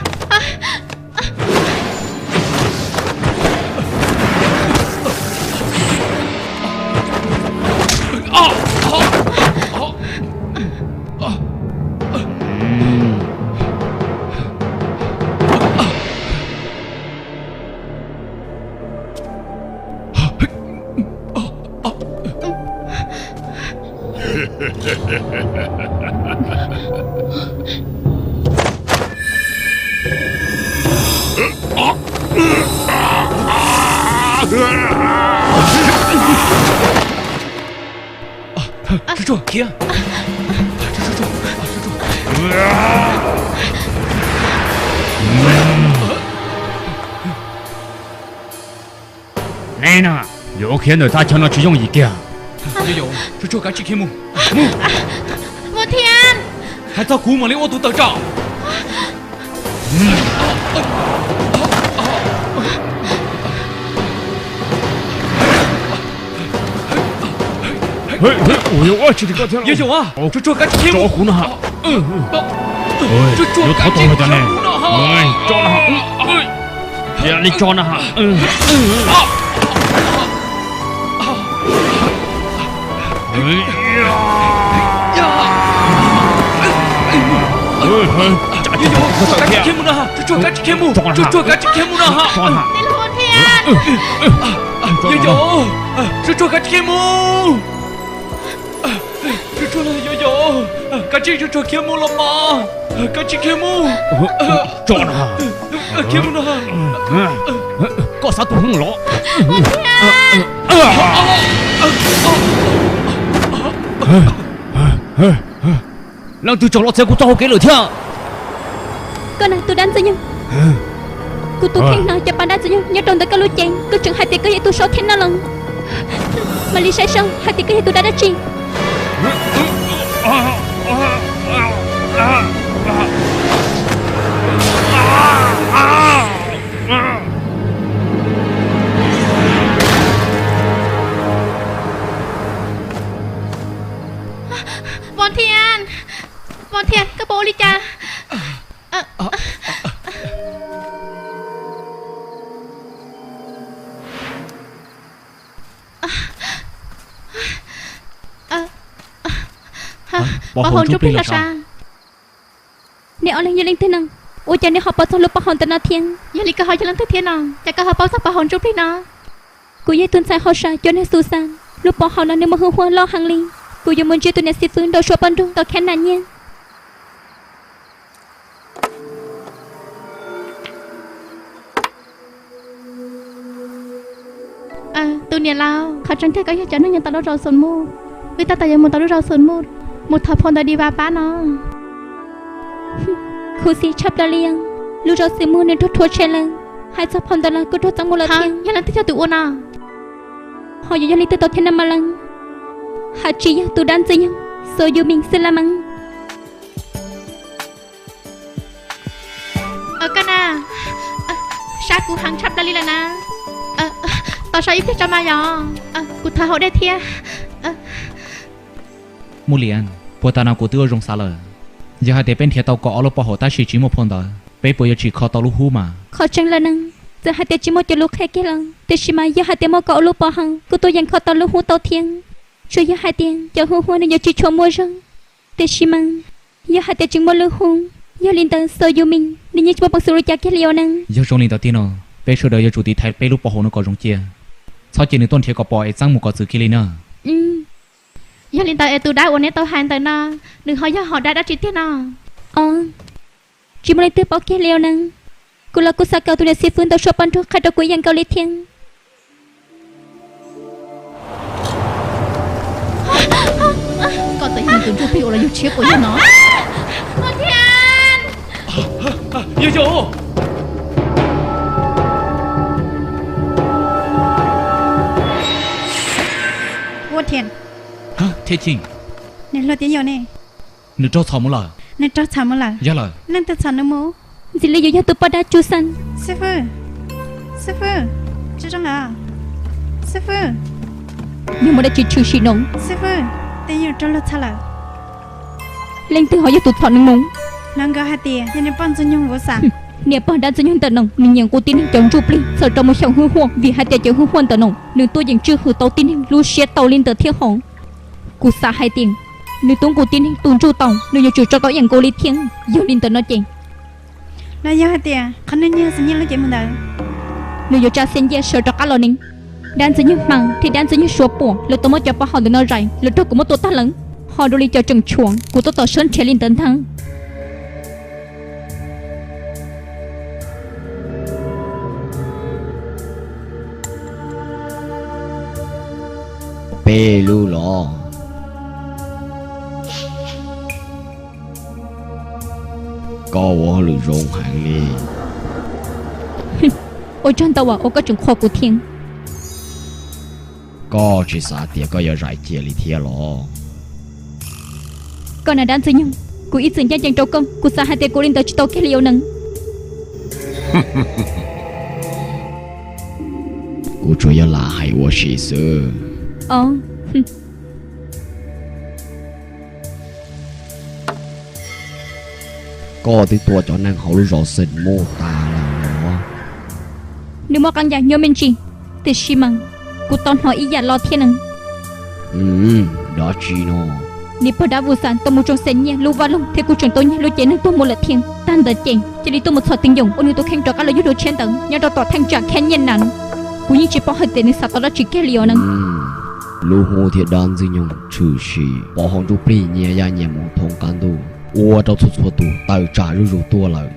Tsuag tsuag khiav. Neb na, yuav khiav ntawm thaj chaw no tsis yooj yim kiag. Tsuag tsuag kav tsij khiav mus. Mus thiab. Hais txog kuv mam li ua tus tawm tsam. Ua tsis koj thiab. Yog yog, tsuag tsuag kav tsij khiav mus. Tso kuv no ha. Tsuag tsuag kav tsij khiav mus no ha. Tso no ha. Cia li tso no ha. Yog yog, tsuag tsuag kav tsij khiav mus no ha. Tsuag tsuag kav tsij khiav mus. Tsuag tsuag kav tsij khiav mus no ha. Yog yog, tsuag tsuag kav tsij khiav mus. Tsuag tsuag, yog yog, kav tsij tsuag tsuag khiav mus los mas. Kav tsij khiav mus. Tso no ha. Khiav mus no ha. Koj xav tus hwj los? Leej twg tseem los txiav kuv txoj hau kev lawm thiab? Koj na tus dab ntxwg nyoog, kuv tus kheej hnov cov pab dab ntxwg nyoog nyob rau ntawm koj lub cev, koj tseem hais tias koj yog tus saub thiab noj los. Mam li saib saib hais tias koj yog tus dab dab tsi. Pov Thiaj, Pov Thiaj, koj puas ua li cas? Pov Hauv Ntsuj Plig los sav. Neb ob leeg yog leej twg no? Ua cas neb ho paub txog lub pov hauv ntawm no thiab? Yog li koj ho yog leej twg thiab no? Cas koj ho paub txog pov hauv Ntsuj Plig no? Kuv yog tus ntxhais hauj sam cov neeg Xus Xas. Lub pov hauv no nws muaj hwj huam loj heev li. Kuv yuav mus ntsib tus niam xib fwb nrog Suav poj nrog tau khab nas nyiaj. Tus niam laus, qhov tseeb tiag koj yog cov neeg nyob tom lub zos Xus Muj. Wb tab tom yuav mus tau lub zos Xus Muj, mus thov phau ntawv Di Vas pab no. Khuv xim tshaj plaws li os, lub zos Xus Muj nws raug rhuav tshem lawm. Hais txog phau ntawv los kuj raug txeeb mus lawm thiab. Yog leej twg yog tus ua no? Ho yuav yog leej twg tau thiab no mas leej? Haj tsis yog tus dab ntxwg nyoog Xos Yus Mis xwb la mas. Koj na, sab kuv heev tshaj plaws li lawm na. Tos saib ib pliag tso mas yog, kuv thov haus dej thiab. Muaj Liam, puag ta no kuv twb ua zoo xav lawm. Yog hais tias peb nrhiav tau kaum ob lub pov hauv tab sis tsis muaj phau ntawv, peb puas yuav tsim kho tau lub hub mas? Qhov tseeb lawm na, txawm hais tias tsis muaj cov lus qhia kiag los, tiam sis mas yog hais tias muaj kaum ob lub pov hauv kuj tuaj yeem kho tau lub hub tau thiab. Tsuas yog hais tias cov hwj huam nws yuav tsis tshua muaj zog. Tiam sis mas yog hais tias tseem muaj lub hub, yog li ntawd Xos Yus Mis nws yeej tsis muaj peev xwm ua li cas kiag li os na. Yog zoo li ntawd tiag no, peb sawv daws yuav tsum tiv thaiv peb lub pov hauv no kom zoo cia. Txhob cia nws tuaj nrhiav kom pom es txeeb mus kom txwv kiag li na. Yog li ntawd es tus dab uas neb tau hais ntawm no, nws ho yog hom dab dab tsi tiag no? Os, tsis muaj leej twg paub kiag li os na. Kuv los kuj xav kom tus niam xib fwb ntawm Suav poj nrog qhia rau kuv ib yam nkaus li thiab. Koj twb yog tus ntsuj plig uas los yug tshiab puas yog no? Yog yog. Ua Thiaj, Thiaj Chij, nws hluas tiag yog ne? Nws raug txhom mus lawm. Nws raug txhom mus lawm? Yog lawm. Leej twg txhom nws mus? Ntxim li yuav yog tus poj dab Tsu Xas. Xib fwb, xib fwb, tsis zoo lawm. Xib fwb, yog muaj dab tsi tshwm sim no? Xib fwb, twb yog raug luag txhom lawm. Leej twg ho yog tus txhom nws mus? Hnov nkawd hais tias yog niam pog ntxwg nyoog Vus Xas. Niam pog dab ntxwg nyoog ntawm no nws nyiam nkaus tib neeg cov ntsuj plig txhawm rau mus xyaum hwj huam, vim hais tias cov hwj huam ntawm no nws tuaj yeem tswj hwm tau tib neeg lub siab tau li ntawd thiab hos. Kuv xav hais tias nws tuav nkaus tib neeg tus ntsuj tau, nws yuav tsum tso tau ib yam nkaus li thiab. Yog li ntawd no ces, los yog hais tias qhov niag xeem nyiaj lub cev mus ntawd, nws yuav tsa xia nciaj sawv rov qab los ne? Dab ntxwg nyoog Hma thiab dab ntxwg nyoog Suav Puam lawv tau muab cov pov hauv ntawm no zais, lawv raug kuv muab tua tag lawm. Ho dua li cov tseem tshuav kuv tuaj tom sawv nrhiav li ntawd ntag. Peb lub los? Koj ua hauj lwm zoo heev li. Ua tsaug ntau uas koj tseem qhuas kuv thiab. Koj tsis xav tias koj yuav zais cia li thiab los? Koj na dab ntxwg nyoog, kuv ib txwm ncaj ncees rau koj, kuv xav hais tias kuv ua li ntawd tsis tau kiag li os nev. Kuv tsuas yog lam hais ua si xwb. Os, koj twb tua cov neeg hauv lub zos Xeem Muj tas lawm los? Nws muaj qee yam nyuaj me ntsis, tiam sis mas kuv tau hnov ib yam los thiab nev. Dab tsi no? Niam pog dab Vus Xas tau mus tsoo xeem nyiaj lub vaj loog thiab kuj tseem tau nyiag lub cev neeg tuag mus lawm thiab. Tag ntawd ces cia li tuaj mus txhom Teej Yoos ua nws tus kheej rov qab los yug lub tshiab ntawd nyob rau tom Theej Tsam Khab Nyiaj Nas. Kuv yeej tsis paub hais tias nws xav tau dab tsi kiag li os nev. Lub hub thiab dab ntxwg nyoog tshwm sim, pov hauv ntsuj plig nyias yaj nyias mus thoob qab ntuj, ua rau txhua txhua tus tawm tsam zuj zus tuaj lawm.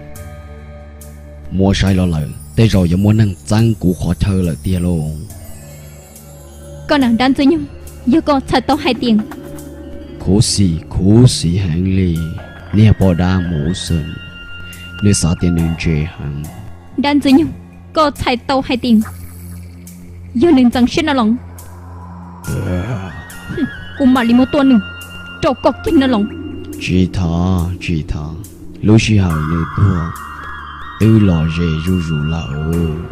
Muab saib los lawm, tej zaum yuav muaj neeg txeeb kuv qhov chaw lawm tiag lauj. Koj na dab Ntxwg Nyoog, yog koj txhais tau hais tias, khuv xim khuv xim heev li, niag poj dab mus xwb, nws xav tias nws ntse heev. Dab Ntxwg Nyoog, koj txhais tau hais tias yog nws ntxeev siab no los, kuv mam li muab tuaj nws rau koj kiag no los. Tsis thov tsis thov, lub sij hawm nws tuag twb los ze zuj zus lawm.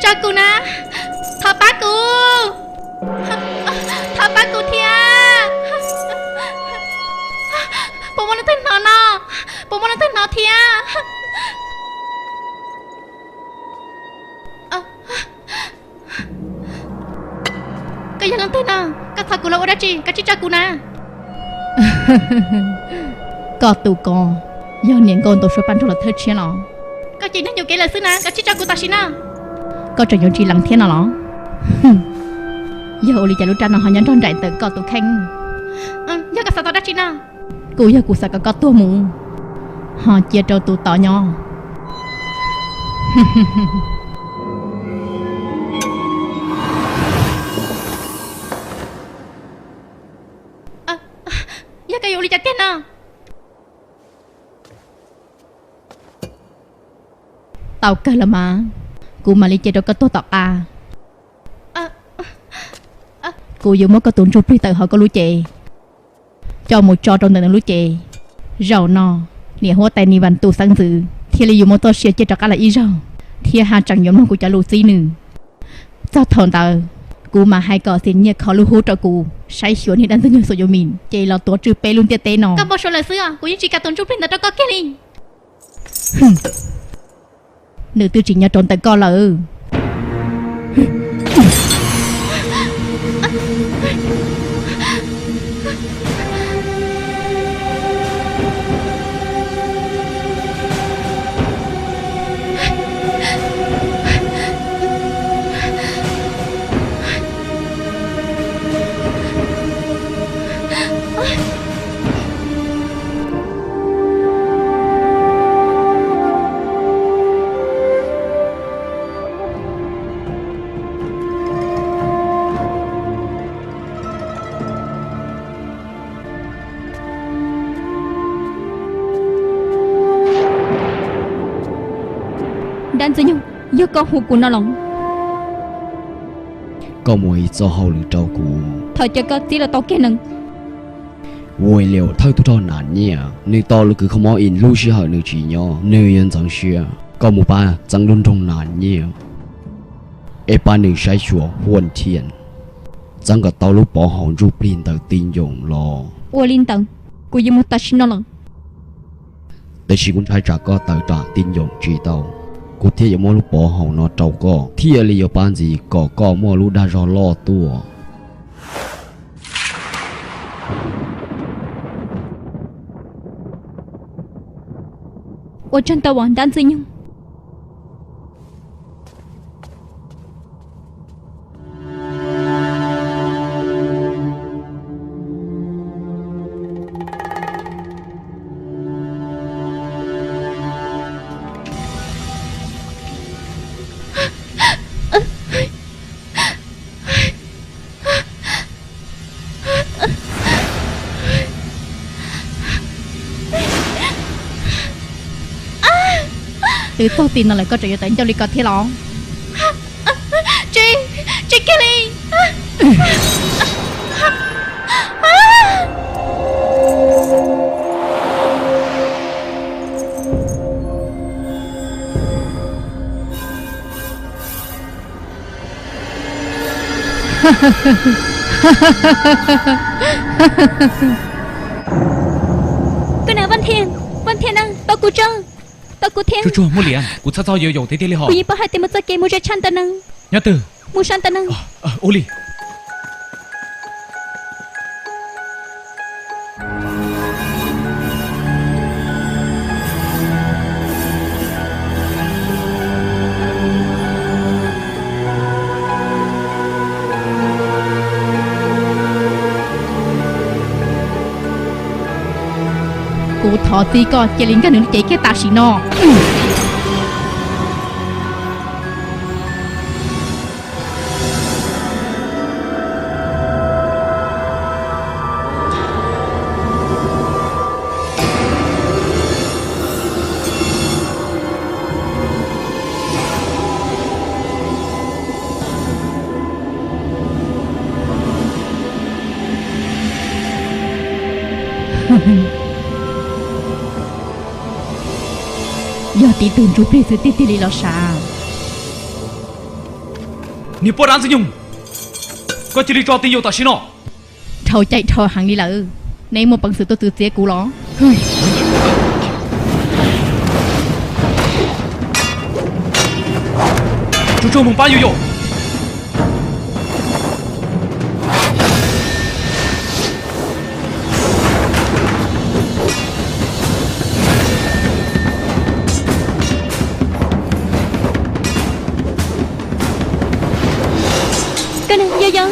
Tso kuv na, thov pab kuv, thov pab kuv thiab. Puas muaj leej twg hnov no? Puas muaj leej twg hnov thiab? Koj yog leej twg no? Koj txhom kuv los ua dab tsi? Koj tsij tso kuv na. Koj tus ko yog niam nkauj ntau suab paj nrog los thawj tshiab los? Koj cem neeg yuam kev lawm xwb na, koj tsij tso kuv tam sim no. Koj tseem yuav tsis lees thiab no los? Yog ua li cas lub raj no ho nyob nrog nraim ntawm koj tus kheej? Yog koj xav tau dab tsi no? Kuj yog kuv xav kom koj tuag mus, ho cia rau tus tod nyob. Yog koj yuav ua li cas tiag no? Tau kawg los mas, kuv mam li cia rau koj tuag tom qab. Kuv yuav muab koj tus ntsuj plig tawm hauv koj lub cev, coj mus tso rau ntawm nws lub cev. Zaum no, niam huab tais Nis Vas tus xeeb ntxwv thiaj li yuav muaj txoj sia ciaj rov qab los ib zaug, thiab haj tseem yuav mloog kuv cov lus txib nws. Txog thaum ntawd, kuv mam hais kom Xim Nyiaj kho lub hub rau kuv saib xyuas niag dab ntxwg nyoog Xus Yus Mis ces los tuav tswj peb lub ntiaj teb no. Koj npau suav lawm xwb os, kuv yeej tsis kam tus ntsuj plig ntawd rau koj kiag li. Nws twb tsis nyob rau ntawm koj lawm. Dab ntxwg nyoog, yog koj hu kuv no los? Koj muaj ib txoj hauj lwm rau kuv. Thov caw koj txib los tau kiag nees. Ua li thawj tub rog Nas Nyiaj, nws tau lub kws kho mob ib lub sij hawm nws tsis nyob, nws yuav ntxeev siab. Koj mus pab txeeb lub nroog Nas Nyiaj, es pab nws saib xyuas Huaj Thiaj, txeeb kom tau lub pov haum ntsuj plig ntawm Tij Ncoom los. Ua li ntawd, kuv yuav mus tam sim no lawm. Tab sis kuv ntshai tsam koj tawm tsam Tij Ncoom tsis tau, kuv thiaj yuav muab lub pov haum no rau koj, thiaj li yuav pab ntxiv kom koj muaj lub dag zog loj tuaj. Ua tsaug ntau os dab ntxwg nyoog. Twb txog ti no lawm koj tseem yuav tawv ncauj li ko thiab los? Tsis, tsis kiag li. Koj na Vaj Thiaj, Vaj Thiaj na, tos kuv tso, tos kuv thiab. Tsuag tsuag Muaj Liam, kuv txhaj txog yaum yaum tiag tiag li hos. Kuv yeej paub hais tias mus txoj kev mus ze tshaj ntawm nees. Nyob twg? Mus sab ntawm nees. Ua li. Kuv thov txib koj cia li nkag nws lub cev kiag tam sim no. Yog tib tug ntsuj plig xwb tiag tiag li los sav. Niag poj dab ntxwg nyoog, koj cia li tso tis yaum tam sim no. Dhau cai dhau heev li lawm, neb muaj peev xwm tuaj txwv txiav kuv los? Tsuag tsuag mus pab yus yaum. Koj nws yog yog.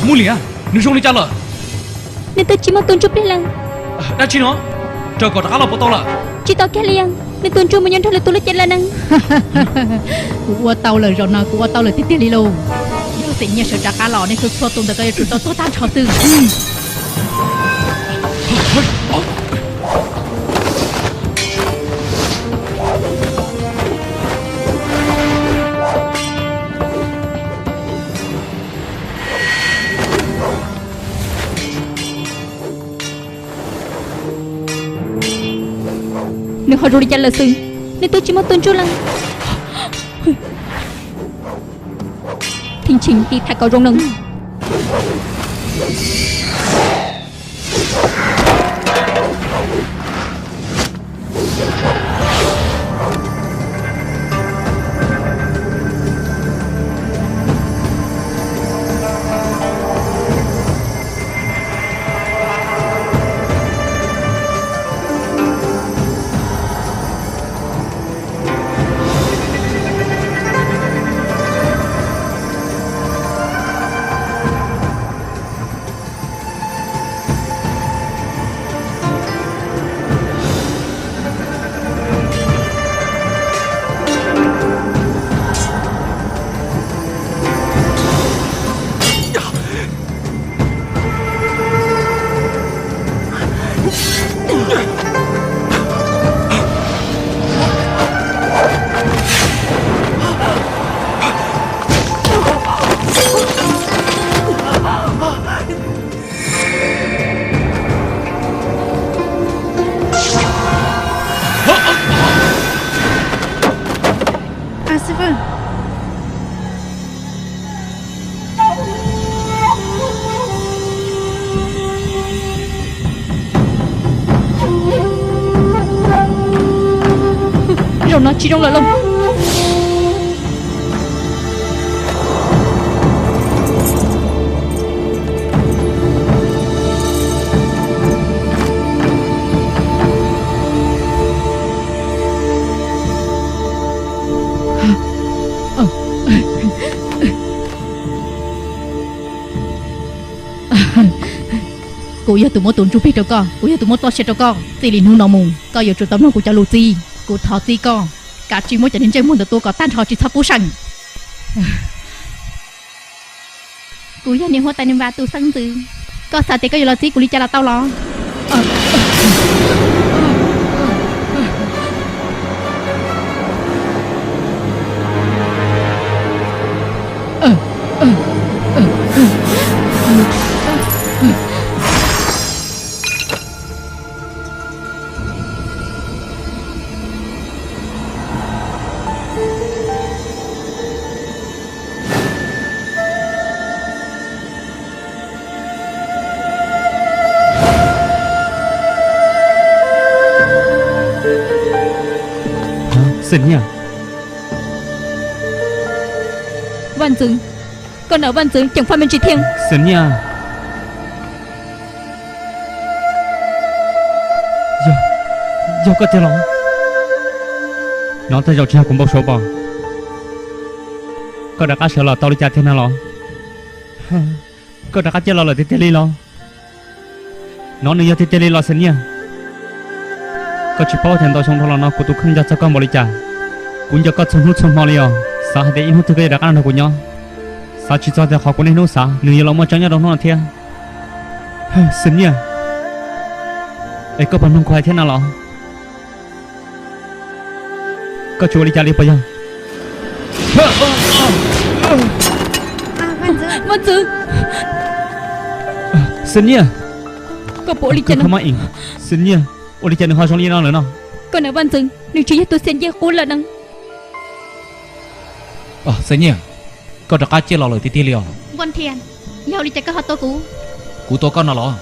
Muaj liam, nws zoo li cas lawm? Nws twb tsis muaj tus ntsuj plig lawm. Dab tsi no? Raws kom rov qab los puas tau lawm? Tsis tau kiag li os, nws tus ntsuj mus nyob nrog lwm tus lub cev lawm na. Kuv ua tau lawm, zaum no kuv ua tau lawm tiag tiag li lauj. Yog xeem nyiaj sawv rov qab los, nej txhua txhua tus ntawm ko yuav tsum tau tuag tag nrho xwb. Nws ho zoo li cas lawm xwb? Nws twb tsis muaj tus ntsuj lawm. Thim txhim tiv thaiv kom zoo no. Zaum no tsis zoo lawm lauj. Kuv yog tus muab tus ntsuj plig rau koj, kuv yog tus muab txoj sia rau koj. Txij li hnub no mus koj yuav tsum tau mloog kuv cov lus txib. Kuv thov txib koj, kav tsij muab cov niag ntsej muag ntawd tua kom tag nrho tsis txhob pub seem. Kuv yog niam huab tais Nws Vas tus xeeb ntxwv, koj xav tias koj yuav los txib kuv li cas los tau los? Xeem Nyiaj, Vaj Ntxwv, koj ntawm Vaj Ntxwv ceem faj me ntsis thiab. Xeem Nyiaj. Yog koj tiag los? Nov tej zaum tsis yog kuv npau suav pom. Koj rov qab sawv los tau li cas tiag no los? Koj rov qab ciaj los lawm tiag tiag li los? Nov nws yog tiag tiag li los Xeem Nyiaj? Koj tsis paub tias ntau xyoo dhau los no kuv tus kheej nco txog koj npaum li cas. Kuv nco koj txhua hnub txhua hmo li os. Xav hais tias ib hnub twg koj yuav rov qab los nrog kuv nyob. Xav tsis txog tias qhov kuv niaj hnub xav nws yuav los muaj tseeb nyob rau hnub no thiab. Xeem Nyiaj, es koj puas mloog kuv hais thiab no los? Koj tsis ua li cas li puas yog? Vaj ntxwv, Xeem Nyiaj, koj puas ua li cas no? Xeem Nyiaj, ua li cas nws ho zoo li no lawm no? Koj niam Vaj Ntxwv, nws tsis yog tus Xeem Nyiaj qub lawm no. Xeem Nyiaj, koj rov qab ciaj los lawm tiag tiag li os. Vaj Nthiaj, yog ua li cas koj ho tua kuv? Kuv tua koj no los?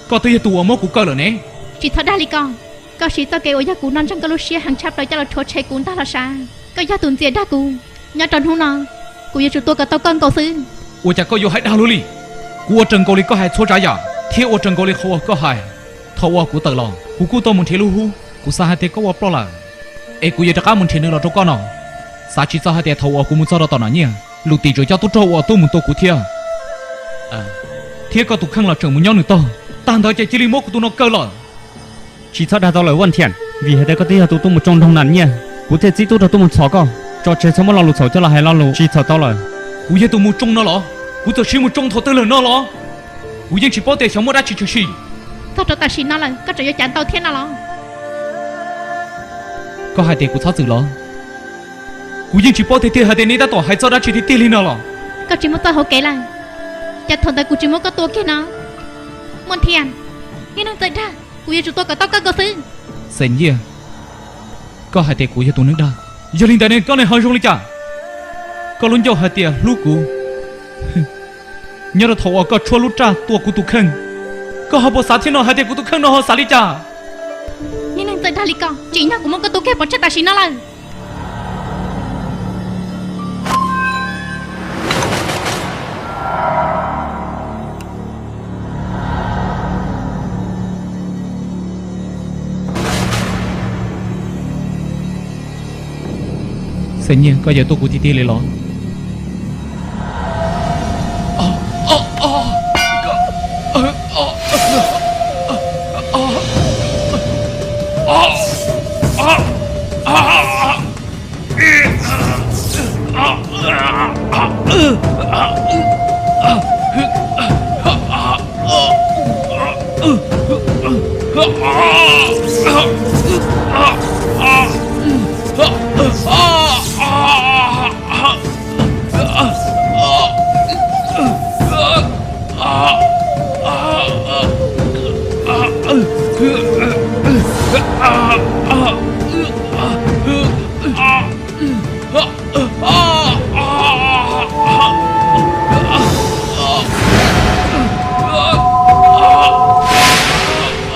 Koj twb yog tus uas muab kuv kaw lawm ne. Tsis txhob dag li ko. Koj siv txoj kev uas yog kuv noj ntseeg koj lub siab heev tshaj plaws coj los rhuav tshem kuv ntag los sav. Koj yog tus ntxias dag kuv. Nyob rau hnub no, kuv yuav tsum tua kom tau koj nkaus xwb. Ua cas koj yuav hais dag luaj li? Kuv ua raws nkaus li koj hais txhua tsav yam thiab ua raws nkaus li qhov uas koj hais. Thaum uas kuv tawm los, kuv kuj tau mus nrhiav lub hub. Kuv xav hais tias koj ua ploj lawm, es kuv yuav rov qab mus nrhiav nws los rau koj no. Xav tsis txog hais tias thaum uas kuv mus txog rau tom Nom Nyiaj, lus tim tseem coj tub rog uas tuaj mus tua kuv thiab. Thiab koj tus kheej los tseem mus nyob nws tog, tag ntawd ces cia li muab kuv tus no kaw lawm. Tsis txhob dag tau lawm Vaj Nthiaj, vim hais tias koj twb yog tus tuaj mus tsoo nroog Nom Nyiaj, kuv thiaj txib tub rog tuaj mus txhom koj. Tso tseg txhob muab lo lus txhaum coj los hais lo lus tsis txhaum tau lawm. Kuv yog tus mus tsoo no los? Kuv txawm siv mus tsoo thaum twg lawm no los? Kuv yeej tsis paub tias xyov muaj dab tsi tshwm sim. Txog rau tam sim no lawm koj tseem yuav cav ntau thiab no los? Koj hais tias kuv txhob txwm los? Kuv yeej tsis paub tiag tiag hais tias nej tab tom hais txog dab tsi tiag tiag li no los? Koj tsis muaj txoj hauv kev lawm, cas thaum ntawd kuv tsis muab koj tua kiag no? Muaj Nthiaj, niag neeg txawj dag, kuv yuav tsum tua kom tau koj nkaus xwb. Xeem Nyiaj, koj hais tias kuv yog tus neeg dag, yog li ntawd ne koj ne ho zoo li cas? Koj lub ncauj hais tias hlub kuv, nyob rau thaum uas koj tshuab lub raj tua kuv tus kheej, koj ho puas xav thiab no hais tias kuv tus kheej no ho xav li cas? Niag neeg txawj dag li koj, tsim nyog kuv muab koj tua kiag pov tseg tam sim no lawm. Xeem Nyiaj, koj yuav tua kuv tiag tiag li los?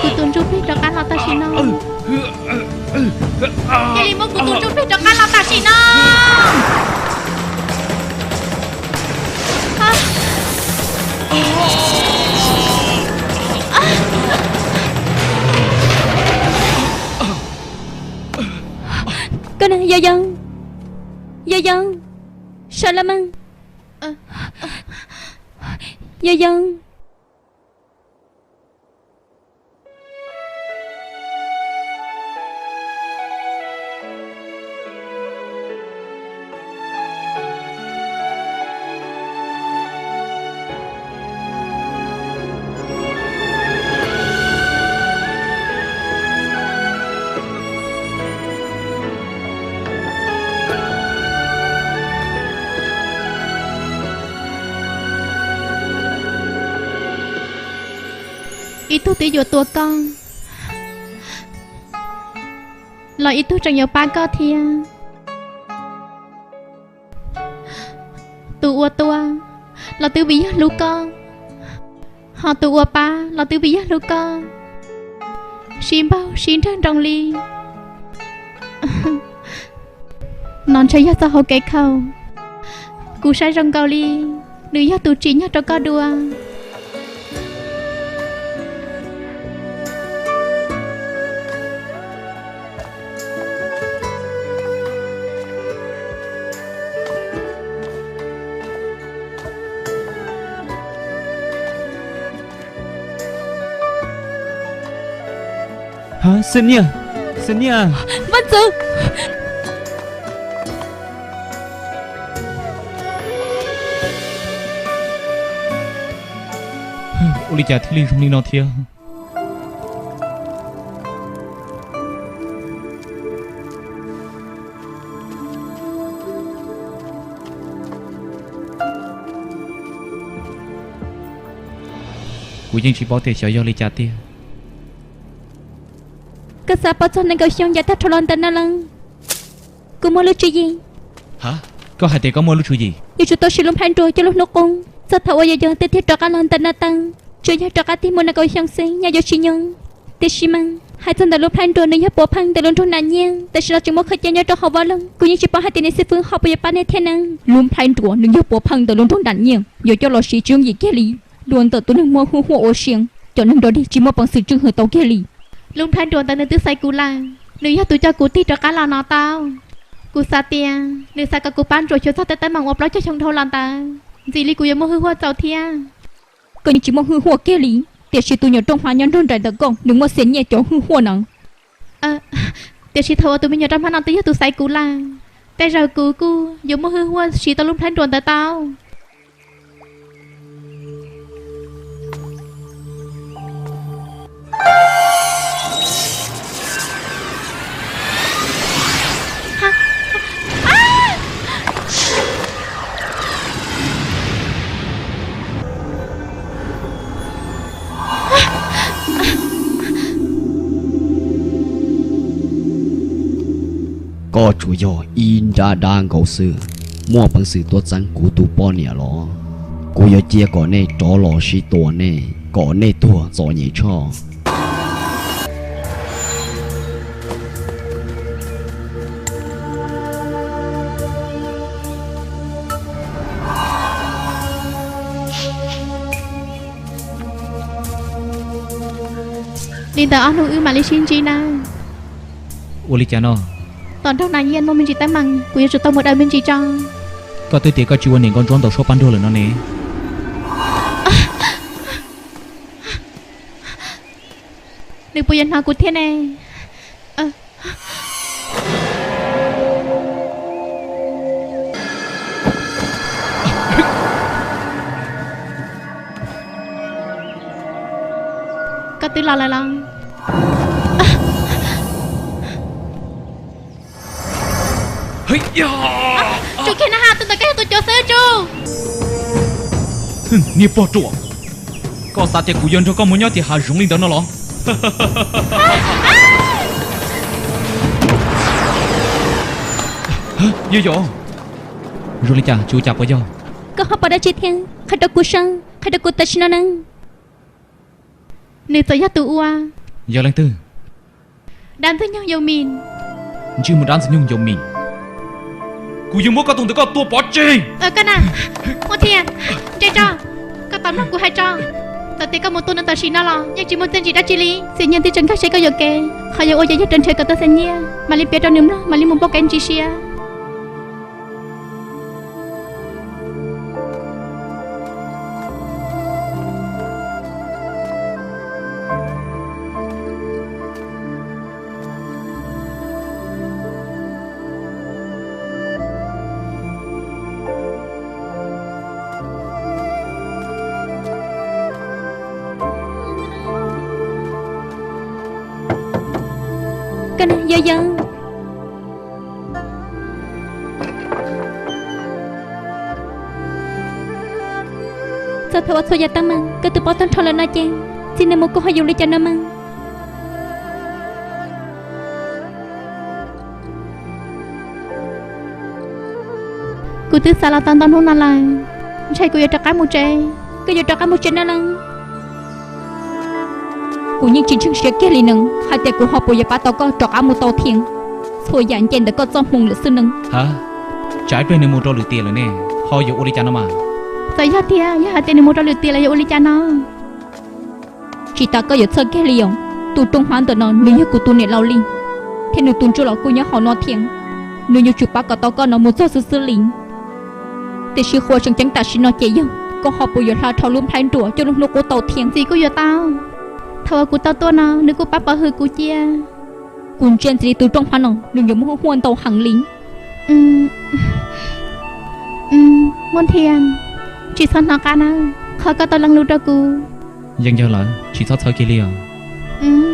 Kuv tus ntsuj plig rov qab los tam sim no. Cia li muab kuv tus ntsuj plig rov qab los tam sim no. Koj ne, Yaj Yeeb, Yaj Yeeb, sawv los mas, Yaj Yeeb. Ib tug twb yuav tua koj, los ib tug tseem yuav pab koj thiab. Tus uas tua los twb vim yog hlub koj, ho tus uas pab los twb vim yog hlub koj. Sib npaug sib nrawg nroos li. No ntshe yog txoj hauv kev khaum. Kuv saib zoo nkaus li nws yog tus tsim nyog rau koj dua. Xeeb Niaj, Xeeb Niaj. Vaj Ntxwv. Ua li cas thiaj li zoo li no thiab? Kuv yeej tsis paub tias xyov yog li cas tiag. Koj xav paub txog nees nkaum xyoo yav tag dhau los ntawd no los? Kuv muaj lub tswv yim. Koj hais tias koj muaj lub tswv yim? Yuav tsum tau siv lub nplhaib nruas coj lub hnub qub txog thaum uas yog yog tiag tiag rov qab los ntawm no tau, tsuas yog rov qab tig mus nees nkaum xyoo xwb nyaj yuav tsis nyob. Tiam sis mas hais txog ntawm lub nplhaib nruas nws yog puav pheej ntawm lub nroog Nam Nyiaj, tam sim no tseem muaj qhov chaw nyob rau hauv vaj loog, kuv yeej tsis paub hais tias niam xib fwb ho puas yuav pab nej thiab na. Lub nplhaib nruas nws yog puav pheej ntawm lub nroog Nam Nyiaj, yuav coj los siv tswv yim kiag li, dua ntawm tus neeg muaj hwj huaj ua siab, cov neeg dog dig tsis muaj peev xwm tswj hwm tau kiag li. Lub nplhaib nruas ntawd nws twb xaiv kuv lawm, nws yog tus coj kuv tig rov qab los no tau. Kuv xav tias nws xav kom kuv pab ntsuas xyuas txog tej teeb meem uas plaub caug xyoo dhau los ntawd, ntxiv li kuv yuav muaj hwj huaj txaus thiab. Koj yeej tsis muaj hwj huaj kiag li, tiam sis tus nyuam rooj hmab nyob nrog nraim ntawm koj nws muaj xiam nyiaj cov hwj huaj no. Tiam sis thaum uas tus me nyuam rau hmab no twb yog tus xaiv kuv lawm, tej zaum kuv kuj yuav muaj hwj huaj siv tau lub nplhaib nruas ntawd tau. Koj tsuas yog ib nrab dab nkaus xwb, muaj peev xwm tuaj txeeb kuv tus poj niam los? Kuv yuav cia kom nej rov los sib tua nej kom nej tuag txom nyem tshaj. Li ntawd ob hnub wb mam li sib ntsib nawb. Ua li cas no? Tom nroog Nas Yiaj muaj me ntsis teeb meem, kuv yuav tsum tau mus daws me ntsis tso. Koj twb tias koj tsis ua niam nkauj ntsuab ntaus suab pab nruag lawm no ne. Nws puas yuav hnov kuv thiab ne? Koj twb los lawm los? Tsum kiag na ha, tus ntawd koj yog tus cuav xwb tsum. Niag pog ruam, koj xav tias kuv yuav nrog koj mus nyob tim hav zoov li ntawd no los? Yog yog, zoo li cas tsis ua cas puas yog? Koj ho pom dab tsi thiab? Qhia rau kuv saib, qhia rau kuv tam sim no na. Nws txawm yog tus ua. Yog leej twg? Dab ntxwg nyoog Yau Mis. Ntsej muag dab ntxwg nyoog Yau Mis, kuv yuav muab koj tus ntawm koj tua pov tseg. Koj na, Muaj Thiaj, ntse tso, koj tau mloog kuv hais tso. Txawm tias koj mus tua nws tam sim no los yeej tsis muaj txiaj ntsig dab tsi li. Txiv Nyiaj twb tseem nkag siab koj yuam kev, qhov yuav ua ces yog rau nrhiav kom tau Txiv Nyiaj mam li piav rau nws mloog mam li mus npauj kev ntsis siab. Koj na, Yau Yau. Txog thaum ua txhua yam teeb meem koj twb paub tag nrho lawm no ces txij no mus koj ho yuav li cas no mas? Kuv twb xav los tau ntau hnub no lawm, ntshe kuv yuav rov qab mus tsev. Koj yuav rov qab mus tsev no los? Kuv yeej tsis ntseeg siab kiag li no hais tias kuv ho puas yuav pab tau koj rov qab mus tau thiab. Txhua yam nce ntawm koj txoj hmoo lawm xwb no. Ha, tsam ib pliag nws mus rau lwm tiam lawm ne, ho yuav ua li cas no mas? Txawm yog tiag, yog hais tias nws mus rau lwm tiam lawm yuav ua li cas no? Tsis tas koj yuav txhawj kiag li os. Tus rooj hmab ntawm no nws yog kuv tus niam laus li, thiab nws tus ntsuj los kuj nyob hauv no thiab. Nws yuav tsum pab kom tau koj no mus txog xwb xwb li. Tiam sis qhov tseem ceeb tam sim no ces yog koj ho puas yuav hla dhau lub nplhaib nruas coj lub hnub qub tau thiab. Txiv, kuj yuav tau. Thaum uas kuv tau tuaj no nws kuj pab pov hwm kuv cia. Kuv ntsia ntxiv li tus rooj hmab no, nws yuav muaj huaj ntau heev li. Muaj Thiaj, tsis txhob hnov qab na, qhov koj tau lees lus rau kuv. Yeej yog lawm, tsis txhob txhawj kiag li os.